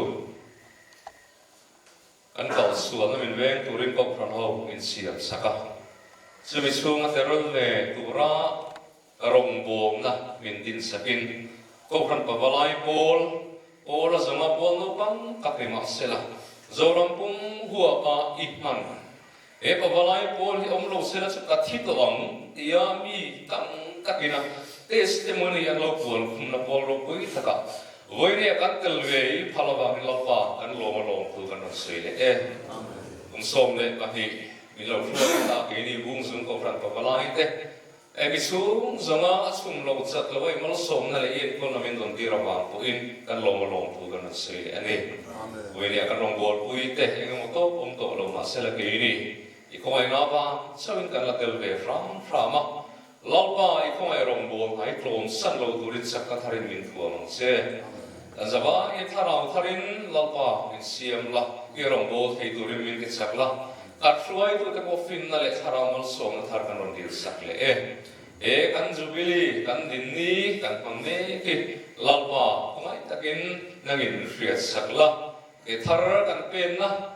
Kan kalsualna min veng turin Kohhran ho min siam sak a. Chumi chhunga terrawl ve tura Rawngbawlna min din sakin Kohhran Pavalai pawl, pawl a zawnga pawl naupang tak ni mah sela, Zoram pum huapa i hman. He Pavalai pawl hi awm lo sela chu ka thi tawh ang tia mi tam takin a testimony an lo puan khumna pawl ropui takah vawinia kan tel ve i phal avangin Lalpa kan lawm a lawm thu kan rawn sawi leh e. Kum 12 min lo hruai ta keini Bungzung Kohhran Pavalai te Emi chhung zawnga a chhum lo chat lo a i malsawmna leh i enkawlna min rawn tir avang pawhin kan lawm a lawm thu kan rawn sawi leh a ni. Vawinia kan rawngbawlpui te eng emaw tawp awm tawh lo mahsela keini i khawngaih nga vang chauhin kan la tel ve hram hram a, Lalpa i khawngaih rawngbâwl hna i tlawm san lo turin chakna tharin min thuam ang che. Kan zavaiin thlarau tharin Lalpa min siam la, i rawngbâwl thei turin min ti chak la, Kan hruaitute pawh finna leh thlarau malsawmna thar kan rawn dil sak leh e. He kan Jubilee, kan dinni, kan hmang mek hi Lalpa khawngaih takin nangin min hriat sak la. Ke thar kan penna,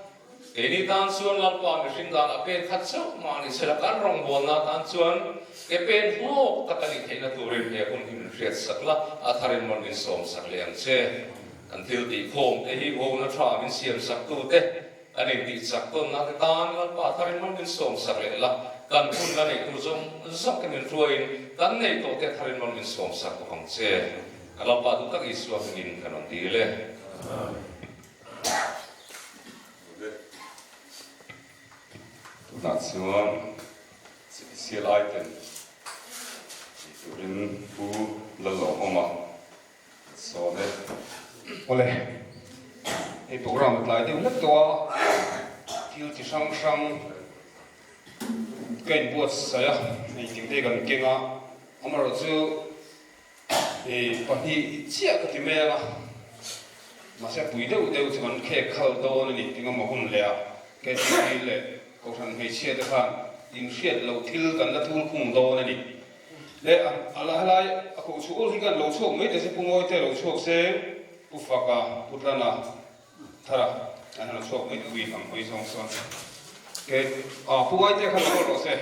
keini tan chuan Lalpa mihring dan a pen khat chauh mah ni sela kan rawngbawlna tan chuan ke pen hlawk tak a nih theihna turin he hun hi min hriat sak la, a tharin rawn min sawm sak leh ang che. Kan thil tihkhawm te hi vawna tha min siam sak tute, Kan intih chak tawnna te tan Lalpa tharin mal min sawm sak leh la, kan hun la neih tur zawng zawng te min hruaiin kan nei tawh te tharin mal min sawm sak bawk ang che. Kan Lalpa duh tak Isua hmingin kan rawn dil e. Tunah chuan CLI ten tih turin Pu Lalawmawma Sawn e. Awle, hei program a tlai deuh hlek tawh a, thil chi hrang hrang ka inbuatsaih a, hei ting te kan keng a, amaherawhchu hei pahnih chiah ka ti mai ang a, mahse a pui deuh deuh chu kan khek khal dawn a ni ting emaw hun leh ah KTP leh Kohhran hmeichhia te khan inhriat loh thil kan la thul khung dawn a ni. Le a la helai a koh chhuah ul hi khan lo chhuak mai ta se Pu Ngawi te lo chhuak se Pu Faka Pu Tlana Thara an han lo chhuak mai pui ang hawi zawng sawn ke a Pu Ngawi te khan lo rawn rawh se.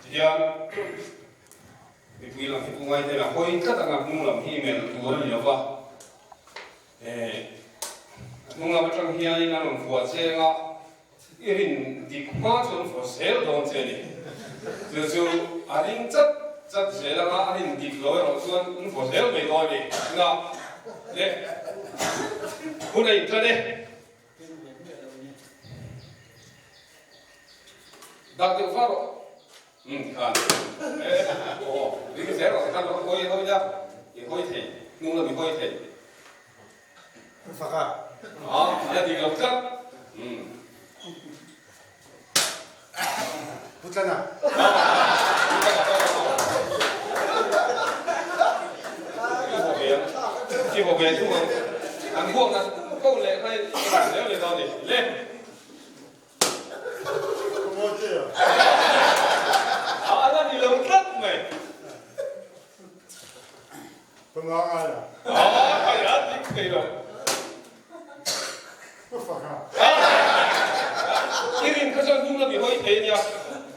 Tihian. Mipui lam hi pu ngai hnenah hawi tlat anga hnung lam hi melh tur a ni lo va. A hnung lam atang hianin a rawn vuah cheng a, i rin dik hma chuan vuah zel dawn che a ni. Chu chu a ring chat chat zel anga a rin dik lo erawh chuan an vuah zel mai dawn a ni. Tunah le hun a intan e. Dak deuh va rawh. Umm khan e aw ring zel rawh tikhan rawh hawi hawi la i hawi thei hnung lam i hawi thei. Fak a. A la dik lo tlat. Umm. Pu Tlana. I haw ve thung ang. An huakna ko leh kha i ring zel leh dawn a ni. Le. A la ni lo tlat mai. A a ding thei lo. I rin kha chuan hnung lam i hawi thei a nia.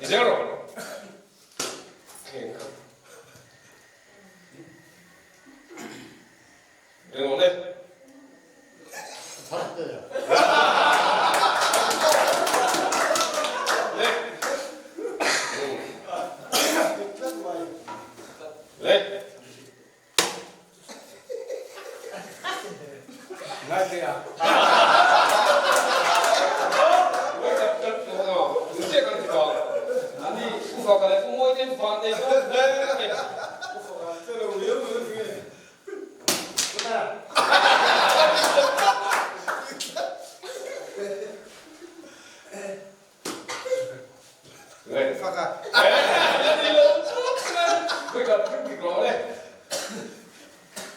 Ti zel rawh. Eng awm e? Le. Le.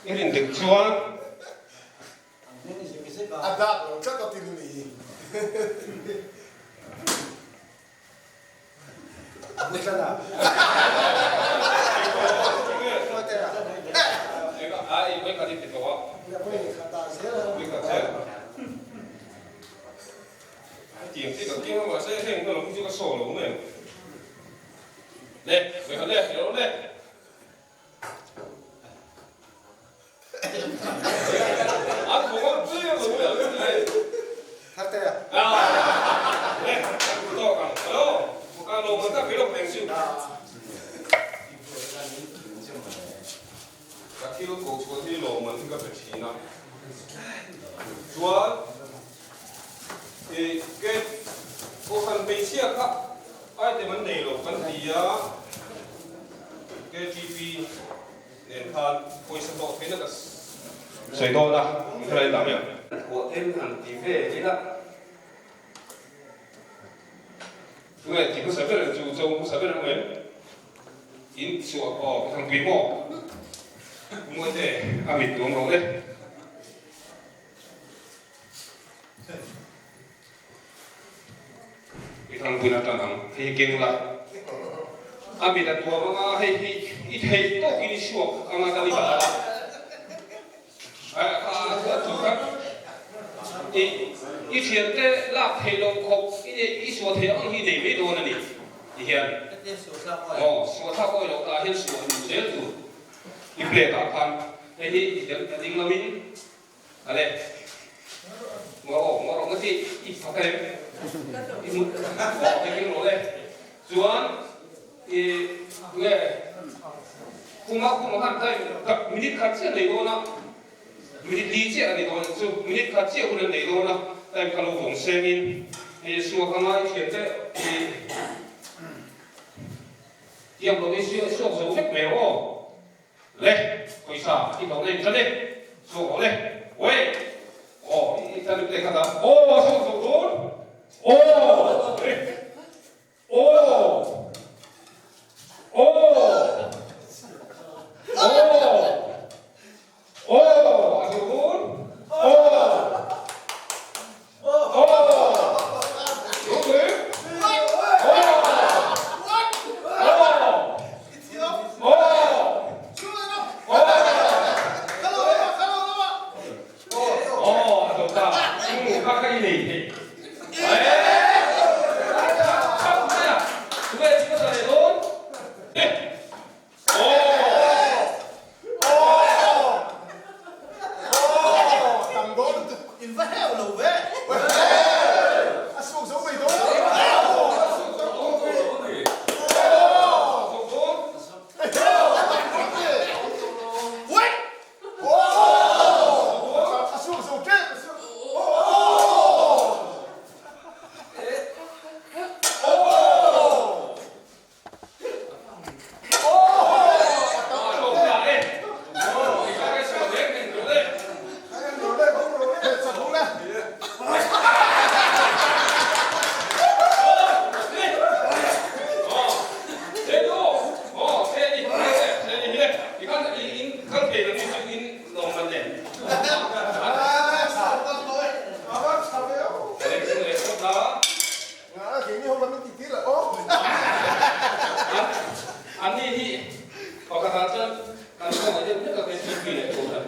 I rin dik chuan a dak lo tlat a tin a ni. Ka thil ko chhuah hi lawmman hi ka pe thin a, chuan i ke kohhran hmeichhia kha item an nei lo kan ti a, KTP nen khan pawisa hlawh theihna ka sawi dawn a, helai lam hian. Thuah ten han ti ve ila. Tunge ti hmasa ber ang chu, cho hmasa ber ang em? In chhuah aw ka thangpui maw? Muaite a mit tuam rawh le. I thangpui na tan ang hei hi keng la. A mit a tuam anga hei hi i thei tawkin i chhuak anga ka ni ta a. I thiante lak theih loh khawp i suah theih ang hi nei mai dawn a ni ti hian aw suah thlak awi loh tah hian suah luh zel tur i plate ah khan hei hi i tel a ding lo in a le ngaw aw ngaw rawh nga ti i fak em i mut aw hei keng rawh le chuan I nge khuma khuma khan time tak minute khat chiah nei dawn a, minute li chiah a ni dawn chu minute khat chiah hun an nei dawn a, time kha lo vawng sengin hei suak anga i thian te i tiang lo i suak zo vek mai ang aw. Le pawisa i hlawh na in tan e, suak rawh le, wei aw i tan i play khat a, aw suak zo dawn aw le. Aw! Aw! Aw! Aw! A zo dawn? Aw! Aw! Zo hle? Aw! Aw! Aw! Aw! Aw, a zo ta. Kha kha i nei thei.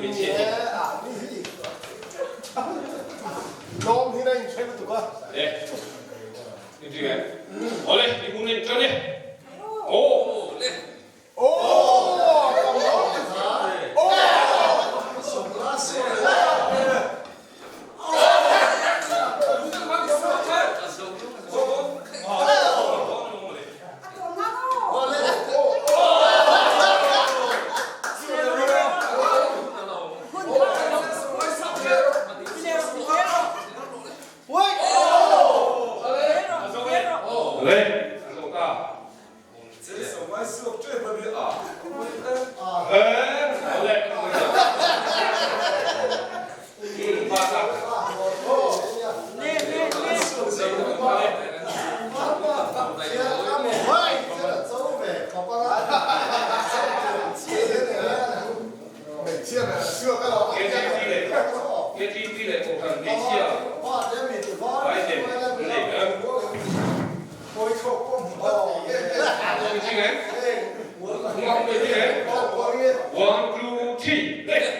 Hmeichhia hi. Tlawm hi na inhre lutuk a. E, i ring em? Awle, i hun a inṭan e. Aw le. Le, a zo ta. One, two, three.